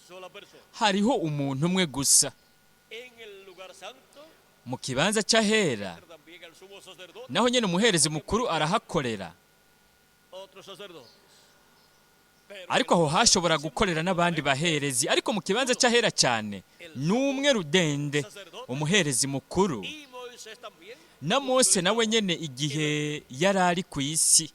sola persona. hariho umuntu umwe gusa. En el lugar santo Mu kibanza cy'ahera también el sumo sacerdote, naho nyene umuherezi mukuru arahakorera, otros sacerdotes. Pero ariko aho hashobora gukorera n'abandi baherezi. Ariko mu kibanza cy'ahera cyane n'umwe rudende, umuherezi mukuru. y Moisés también Na Mose nawe nyene igihe yari ari ku isi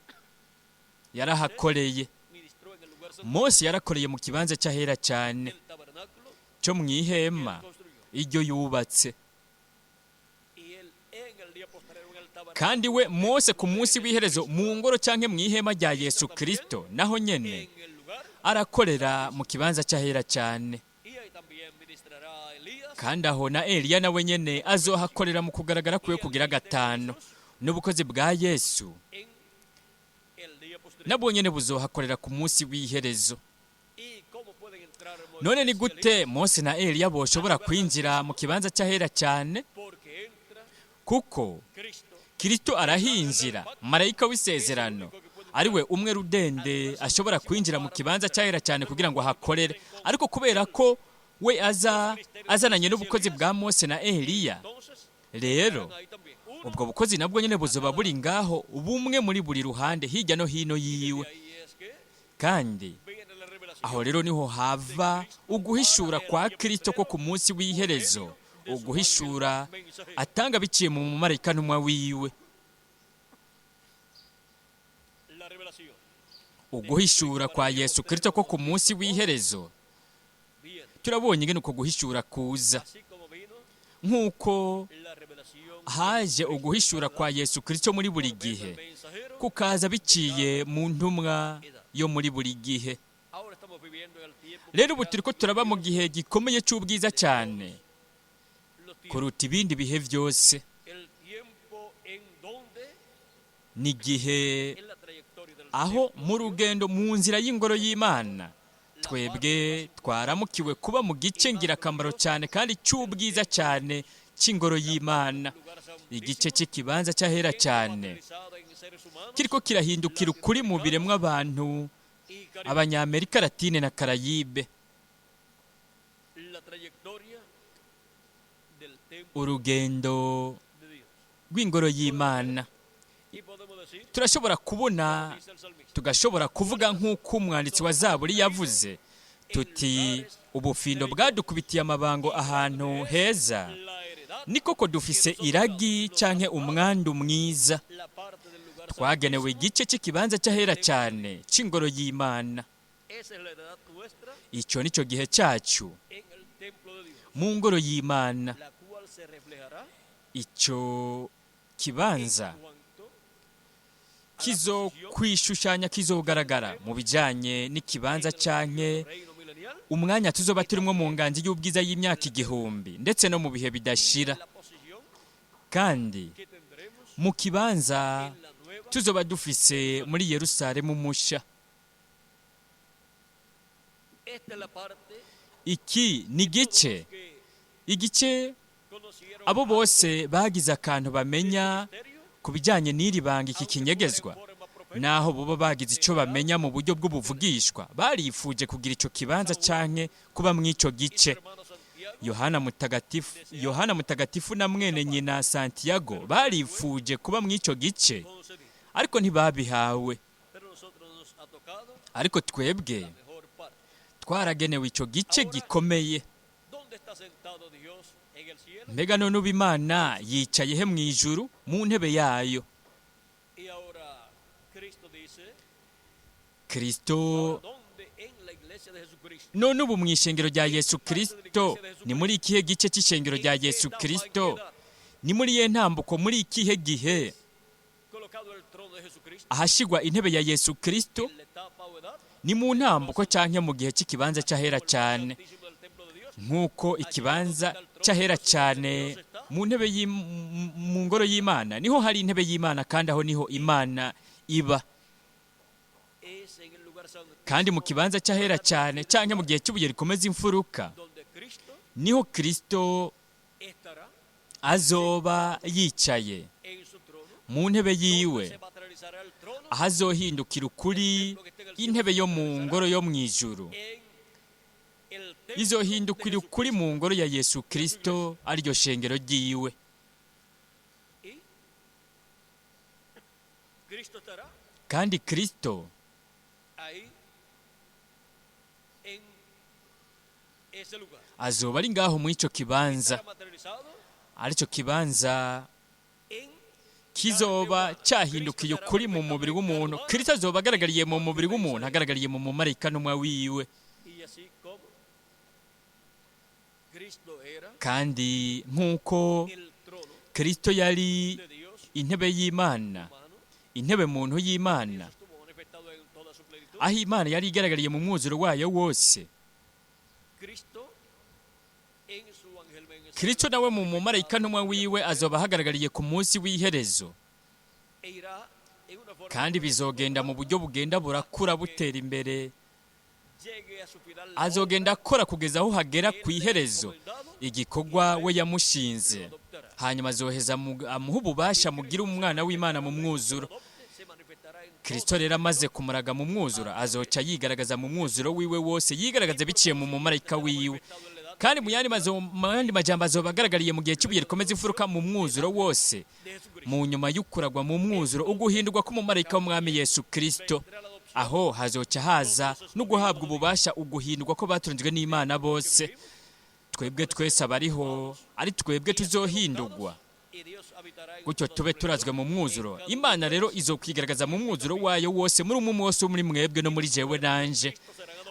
yarahakoreye. ministró en el lugar santo Mose yarakoreye mu kibanza cy'ahera cyane del tabernáculo cyo mu ihema construyó. iryo yubatse. Y él en el día postrero en el tabernáculo Kandi we Mose ku munsi w'iherezo mu ngoro canke mu ihema rya Yesu Kristo naho nyene en el lugar arakorera mu kibanza cy'ahera cyane. y ahí también ministrará Elías Kandi aho na Eliya nawe nyene azohakorera mu kugaragara kwiwe kugira gatanu, n'ubukozi bwa Yesu en el día postrero. nabwo nyene buzohakorera ku munsi w'iherezo. ¿Y cómo pueden entrar Moisés None ni y gute Elías? Mose na Eliya boshobora kwinjira mu kibanza cy'ahera cyane? Porque entra Kuko Cristo Kristo arahinjira, marayika w'isezerano ari we umwe rudende ashobora kwinjira mu kibanza cy'ahera cyane kugira ngo ahakorere. Ariko kubera ko we aza azananye n'ubukozi bwa Mose na Eliya, entonces rero ahí también uno ubwo bukozi nabwo nyene buzoba buri ngaho, bumwe muri buri ruhande hirya no hino yiwe. de ahí es que Kandi viene la revelación aho rero niho hava uguhishura kwa Kristo ko ku munsi w'iherezo, uguhishura atanga biciye mu mumarayika ntumwa wiwe. la revelación Uguhishura kwa Yesu Kristo ko ku munsi w'iherezo, viene turabonye ingene uko guhishura kuza, así como vino nk'uko la revelación haje uguhishura kwa Yesu Kristo muri buri gihe, mensajero. kukaza biciye mu ntumwa yo muri buri gihe. Ahora estamos viviendo en el tiempo Rero ubu turiko turaba mu gihe gikomeye cy'ubwiza cyane los tiempos, kuruta ibindi bihe byose. el tiempo en donde Ni igihe en la trayectoria del aho mu rugendo mu nzira y'ingoro y'Imana twebwe twaramukiwe kuba mu gice ngirakamaro cyane kandi cy'ubwiza cyane cy'ingoro y'Imana, lugar santísimo igice cy'ikibanza cy'ahera cyane materializada en seres humanos kiriko kirahindukira ukuri mu biremwa abantu y Caribe. Abanyamerika Latine na Karayibe. La trayectoria Urugendo rw'ingoro y'Imana. Turashobora kubona, tugashobora kuvuga nk'uko umwanditsi wa Zaburi yavuze tuti: ubufindo bwadukubitiye amabango ahantu heza, ni koko dufise iragi canke umwandu mwiza, twagenewe igice cy'ikibanza cy'ahera cyane c'ingoro y'Imana. Icyo ni cyo gihe cyacu mu ngoro y'Imana. Icyo kibanza kizokwishushanya, kizogaragara mu bijyanye n'ikibanza canke umwanya tuzoba turimo mu nganji y'ubwiza y'imyaka 1000, ndetse no mu bihe bidashira, kandi mu kibanza tuzoba dufise muri Yerusalemu musha. Iki ni igice, igice abo bose bagize akantu bamenya ku bijyanye n'iri banga, iki kinyegezwa, naho boba bagize icyo bamenya mu buryo bw'ubuvugishwa, barifuje kugira icyo kibanza canke kuba mu ico gice. Yohana Mutagatifu, Yohana Mutagatifu na mwene nyina Santiago barifuje kuba mu ico gice, ariko ntibabihawe. Ariko twebwe twaragenewe ico gice gikomeye. Mbega none ubu Imana yicaye he mu ijuru mu ntebe yayo? Kristo none ubu mu ishengero rya Yesu Kristo, ni muri ikihe gice cy'ishengero rya Yesu Kristo? Ni muri iyihe ntambuko, muri ikihe gihe ahashyirwa intebe ya Yesu Kristo? Ni mu ntambuko cyangwa mu gihe cy'ikibanza cy'ahera cyane, nk'uko ikibanza cy'ahera cyane mu ntebe mu ngoro y'Imana niho hari intebe y'Imana, kandi aho niho Imana iba. Kandi mu kibanza cy'ahera cyane cyangwa mu gihe cy'ubuye rikomeza imfuruka, niho Kristo azoba yicaye mu ntebe yiwe, aho azohindukira ukuri intebe yo mu ngoro yo mu ijuru izohindukira ukuri mu ngoro ya Yesu Kristo, ariryo shengero ryiwe. Kandi Kristo azoba ari ngaho muri icyo kibanza, aricyo kibanza kizoba cyahindukiye ukuri mu mubiri w'umuntu. Kristo azoba agaragariye mu mubiri w'umuntu, agaragariye mu mumarayika ntumwa wiwe. Kandi nk'uko Kristo yari intebe y'Imana, intebe muntu y'Imana, aho Imana yari igaragariye mu mwuzuro wayo wose, Kristo nawe mu mumarayika ntumwa wiwe azoba ahagaragariye ku munsi w'iherezo, kandi bizogenda mu buryo bugenda burakura butera imbere. Azogenda akora kugeza aho hagera ku iherezo igikorwa we yamushinze, hanyuma azoheza amuha ububasha mugire umwana w'Imana mu mwuzuro. Kristo rero amaze kumuraga mu mwuzuro, azoca yigaragaza mu mwuzuro wiwe wose, yigaragaza biciye mu mumarayika wiwe. Kandi mu yandi majambo azoba agaragariye mu gihe cy'ibuye rikomeza imfuruka mu mwuzuro wose, mu nyuma y'ukuragwa mu mwuzuro, uguhindurwa k'umumarayika w'umwami Yesu Kristo. Aho hazoca haza no guhabwa ububasha uguhindurwa ko batunzwe n'Imana bose. Twebwe twese abariho ari twebwe tuzohindurwa, gutyo tube turazwe mu mwuzuro. Imana rero izokwigaragaza mu mwuzuro wayo wose muri umwe wose muri mwebwe no muri jewe nanje.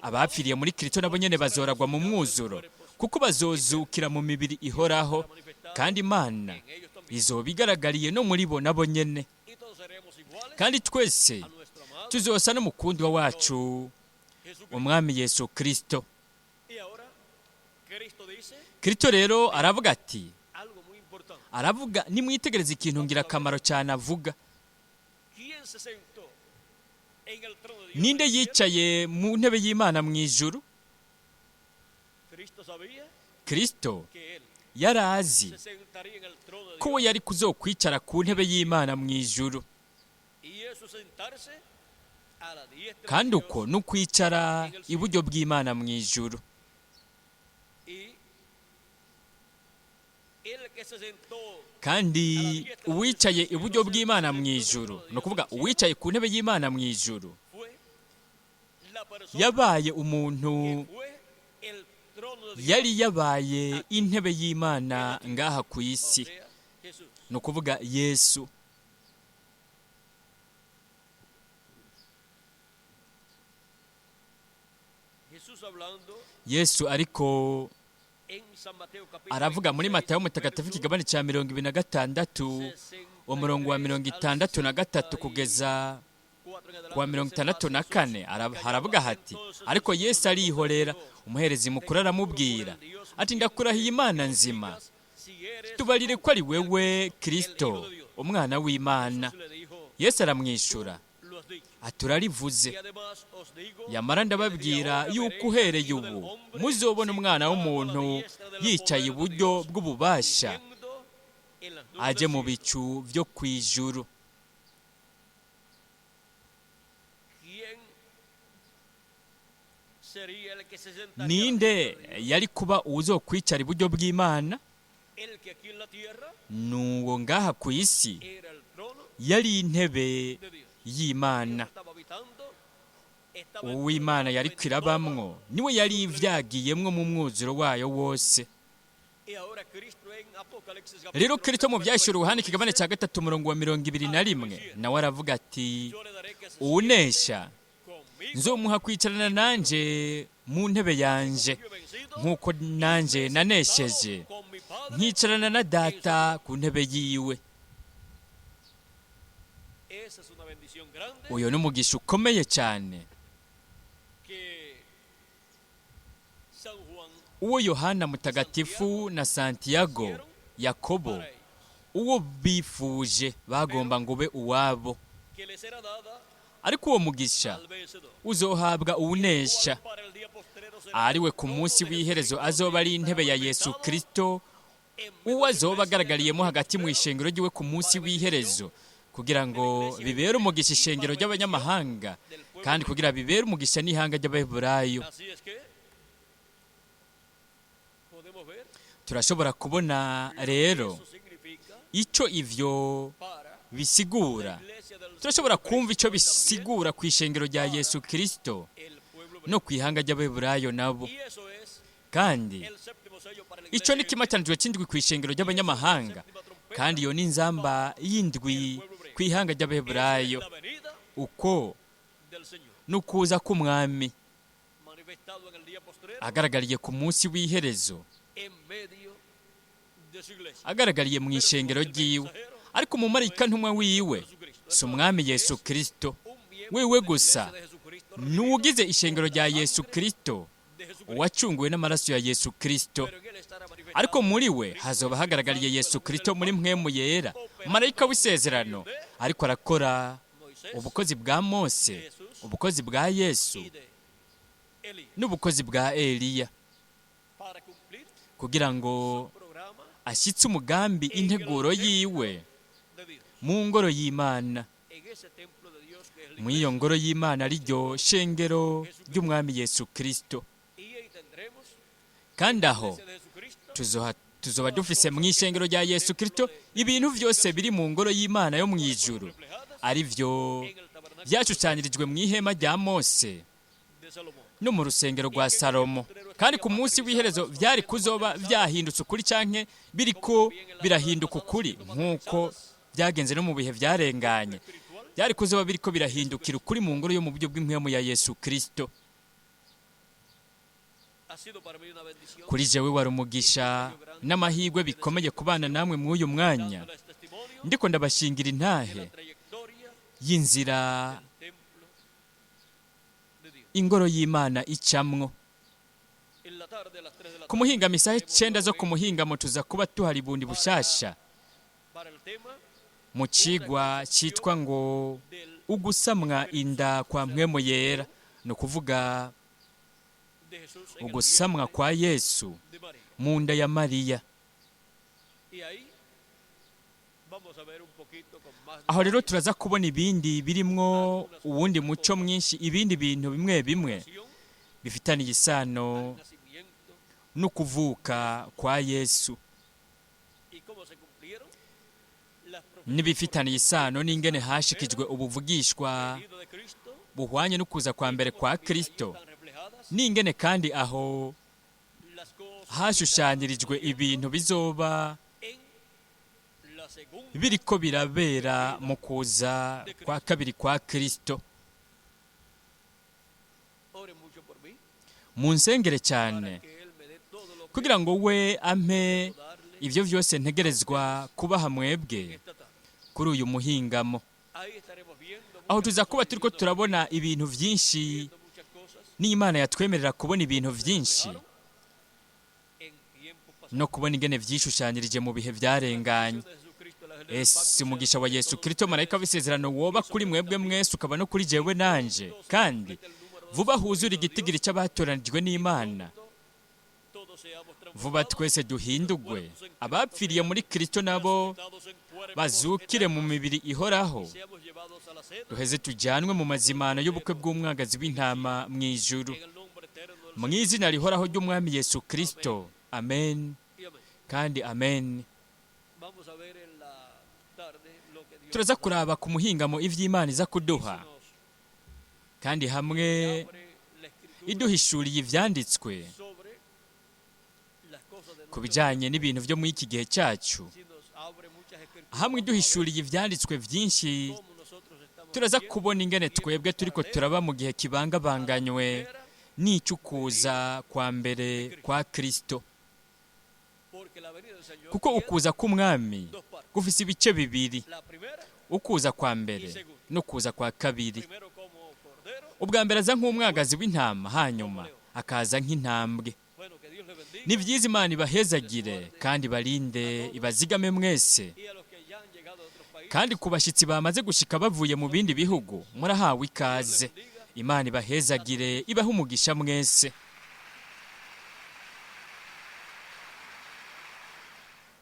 Abapfiriye muri Kristo nabo nyene bazoragwa mu mwuzuro, kuko bazozukira mu mibiri ihoraho, kandi Imana izoba igaragariye no muri bo nabo nyene. Kandi twese tuzosa n'umukundwa wacu umwami Yesu Kristo. Kristo rero aravuga ati, aravuga, nimwitegereze ikintu ngirakamaro cyane avuga. Ninde yicaye mu ntebe y'Imana mu ijuru? Kristo yari azi ko we yari kuzokwicara ku ntebe y'Imana mu ijuru, kandi uko ni ukwicara iburyo bw'Imana mu ijuru. Kandi uwicaye iburyo bw'Imana mu ijuru, ni ukuvuga uwicaye ku ntebe y'Imana mu ijuru, yabaye umuntu, yari yabaye intebe y'Imana ngaha ku isi, ni ukuvuga Yesu. Yesu ariko aravuga muri Matayo mutagatifu ikigabane cya 26, umurongo wa 63 kugeza ku wa 64, haravuga hati: ariko Yesu arihorera, umuherezi mukuru aramubwira ati: ndakurahiye Imana nzima, tubarire ko ari wewe Kristo umwana w'Imana. Yesu aramwishura ati: urarivuze. Yamara ndababwira yuko uhereye ubu muzobona umwana w'umuntu yicaye iburyo bw'ububasha, aje mu bicu byo ku ijuru. Ninde yari kuba uwuzokwicara iburyo bw'Imana? Nuwo ngaha ku isi yari intebe y'Imana. Uw'Imana yari kwirabamwo niwe yari ivyagiyemwo mu mwuzuro wayo wose. Rero Kristo mu Vyahishuriwe Yohana ikigabane cya 3 umurongo wa 21, nawe aravuga ati: uwunesha nzomuha kwicarana nanje mu ntebe yanje, nk'uko nanje nanesheje nkicarana na Data ku ntebe yiwe. Uyo ni umugisha ukomeye cyane uwo Yohana mutagatifu na Santiago, Yakobo, uwo bifuje bagomba ngo ube uwabo. Ariko uwo mugisha uzohabwa uwunesha, ariwe ku munsi w'iherezo azoba ari intebe ya Yesu Kristo, uwo azoba agaragariyemo hagati mu ishengero ry'iwe ku munsi w'iherezo, kugira ngo bibere umugisha ishengero ry'abanyamahanga, kandi kugira bibere umugisha n'ihanga ry'Abaheburayo. Turashobora kubona rero icyo ivyo bisigura. Turashobora kumva icyo bisigura ku ishengero rya Yesu Kristo no ku ihanga ry'Abaheburayo nabo. Kandi icyo ni kimatanijwe cy'indwi ku ishengero ry'abanyamahanga, kandi iyo ni inzamba y'indwi ku ihanga ry'Abaheburayo. Uko n'ukuza k'umwami agaragariye ku munsi w'iherezo, agaragariye mu ishengero ry'iwe. Ariko umumarayika ntumwa wiwe si umwami Yesu Kristo wewe gusa, n'ugize ishengero rya Yesu Kristo, uwacunguwe n'amaraso ya Yesu Kristo. Ariko muri we hazoba hagaragariye Yesu Kristo muri mpwemu yera, marayika w'isezerano, ariko arakora ubukozi bwa Mose, ubukozi bwa Yesu n'ubukozi bwa Eliya, kugira ngo ashyitse umugambi integuro yiwe mu ngoro y'Imana, mu iyo ngoro y'Imana ariryo shengero ry'umwami Yesu Kristo. Kandi aho tuzoba dufise mu ishengero rya Yesu Kristo ibintu byose biri mu ngoro y'Imana yo mu ijuru, ari byo byashushanirijwe mu ihema rya Mose no mu rusengero rwa Salomo. Kandi ku munsi w'iherezo byari kuzoba byahindutse ukuri, canke biriko birahinduka ukuri nk'uko byagenze no mu bihe byarenganye. Byari kuzoba biriko birahindukira ukuri mu ngoro yo mu buryo bw'impwemu ya Yesu Kristo. Kuri jewe wari umugisha n'amahirwe bikomeye kubana namwe mw'uyu mwanya, ndiko ndabashingira intahe y'inzira ingoro y'Imana icamwo. Ku muhingamo isaha 9 zo ku muhingamo tuza kuba tuhari bundi bushasha mu cigwa cyitwa ngo ugusamwa inda kwa mpwemu yera, ni ukuvuga ugusamwa kwa Yesu mu nda ya Mariya. Aho rero turaza kubona ibindi birimwo uwundi muco mwinshi, ibindi bintu bimwe bimwe bifitaniye isano no kuvuka kwa Yesu. N'ibifitaniye isano n'ingene hashikijwe ubuvugishwa buhwanye n'ukuza kwa mbere kwa Kristo, n'ingene kandi aho hashushanyirijwe ibintu bizoba biriko birabera mu kuza kwa kabiri kwa Kristo. Munsengere cyane kugira ngo we ampe ibyo byose ntegerezwa kubaha mwebwe kuri uyu muhingamo. Aho tuza kuba turiko turabona ibintu byinshi, n'Imana yatwemerera kubona ibintu byinshi no kubona ingene vyishushanyirije mu bihe byarenganye. Ese umugisha wa Yesu Kristo, marayika w'isezerano, woba kuri mwebwe mwese, ukaba no kuri jewe nanje, kandi vuba huzure igitigiri cy'abatoranijwe n'Imana. Vuba twese duhindugwe, abapfiriye muri Kristo nabo bazukire mu mibiri ihoraho, duheze tujyanwe mu mazimano y'ubukwe bw'umwagazi w'intama mu ijuru, mu izina rihoraho ry'Umwami Yesu Kristo. Amen kandi amen. Turaza kuraba ku muhingamo ivy'Imana iza kuduha, kandi hamwe iduhishuriye ivyanditswe ku bijanye n'ibintu vyo muri iki gihe cyacu. Hamwe iduhishuriye ivyanditswe vyinshi, turaza kubona ingene twebwe turiko turaba mu gihe kibangabanganywe n'icukuza kwa mbere kwa Kristo, kuko ukuza k'Umwami gufise ibice bibiri: ukuza kwa mbere no kuza kwa kabiri. Ubwa mbere aza nk'umwagazi w'intama, hanyuma akaza nk'intambwe. Ni byiza, Imana ibahezagire kandi barinde, ibazigame mwese. Kandi ku bashyitsi bamaze gushika bavuye mu bindi bihugu, murahawe ikaze. Imana ibahezagire, ibahe umugisha mwese.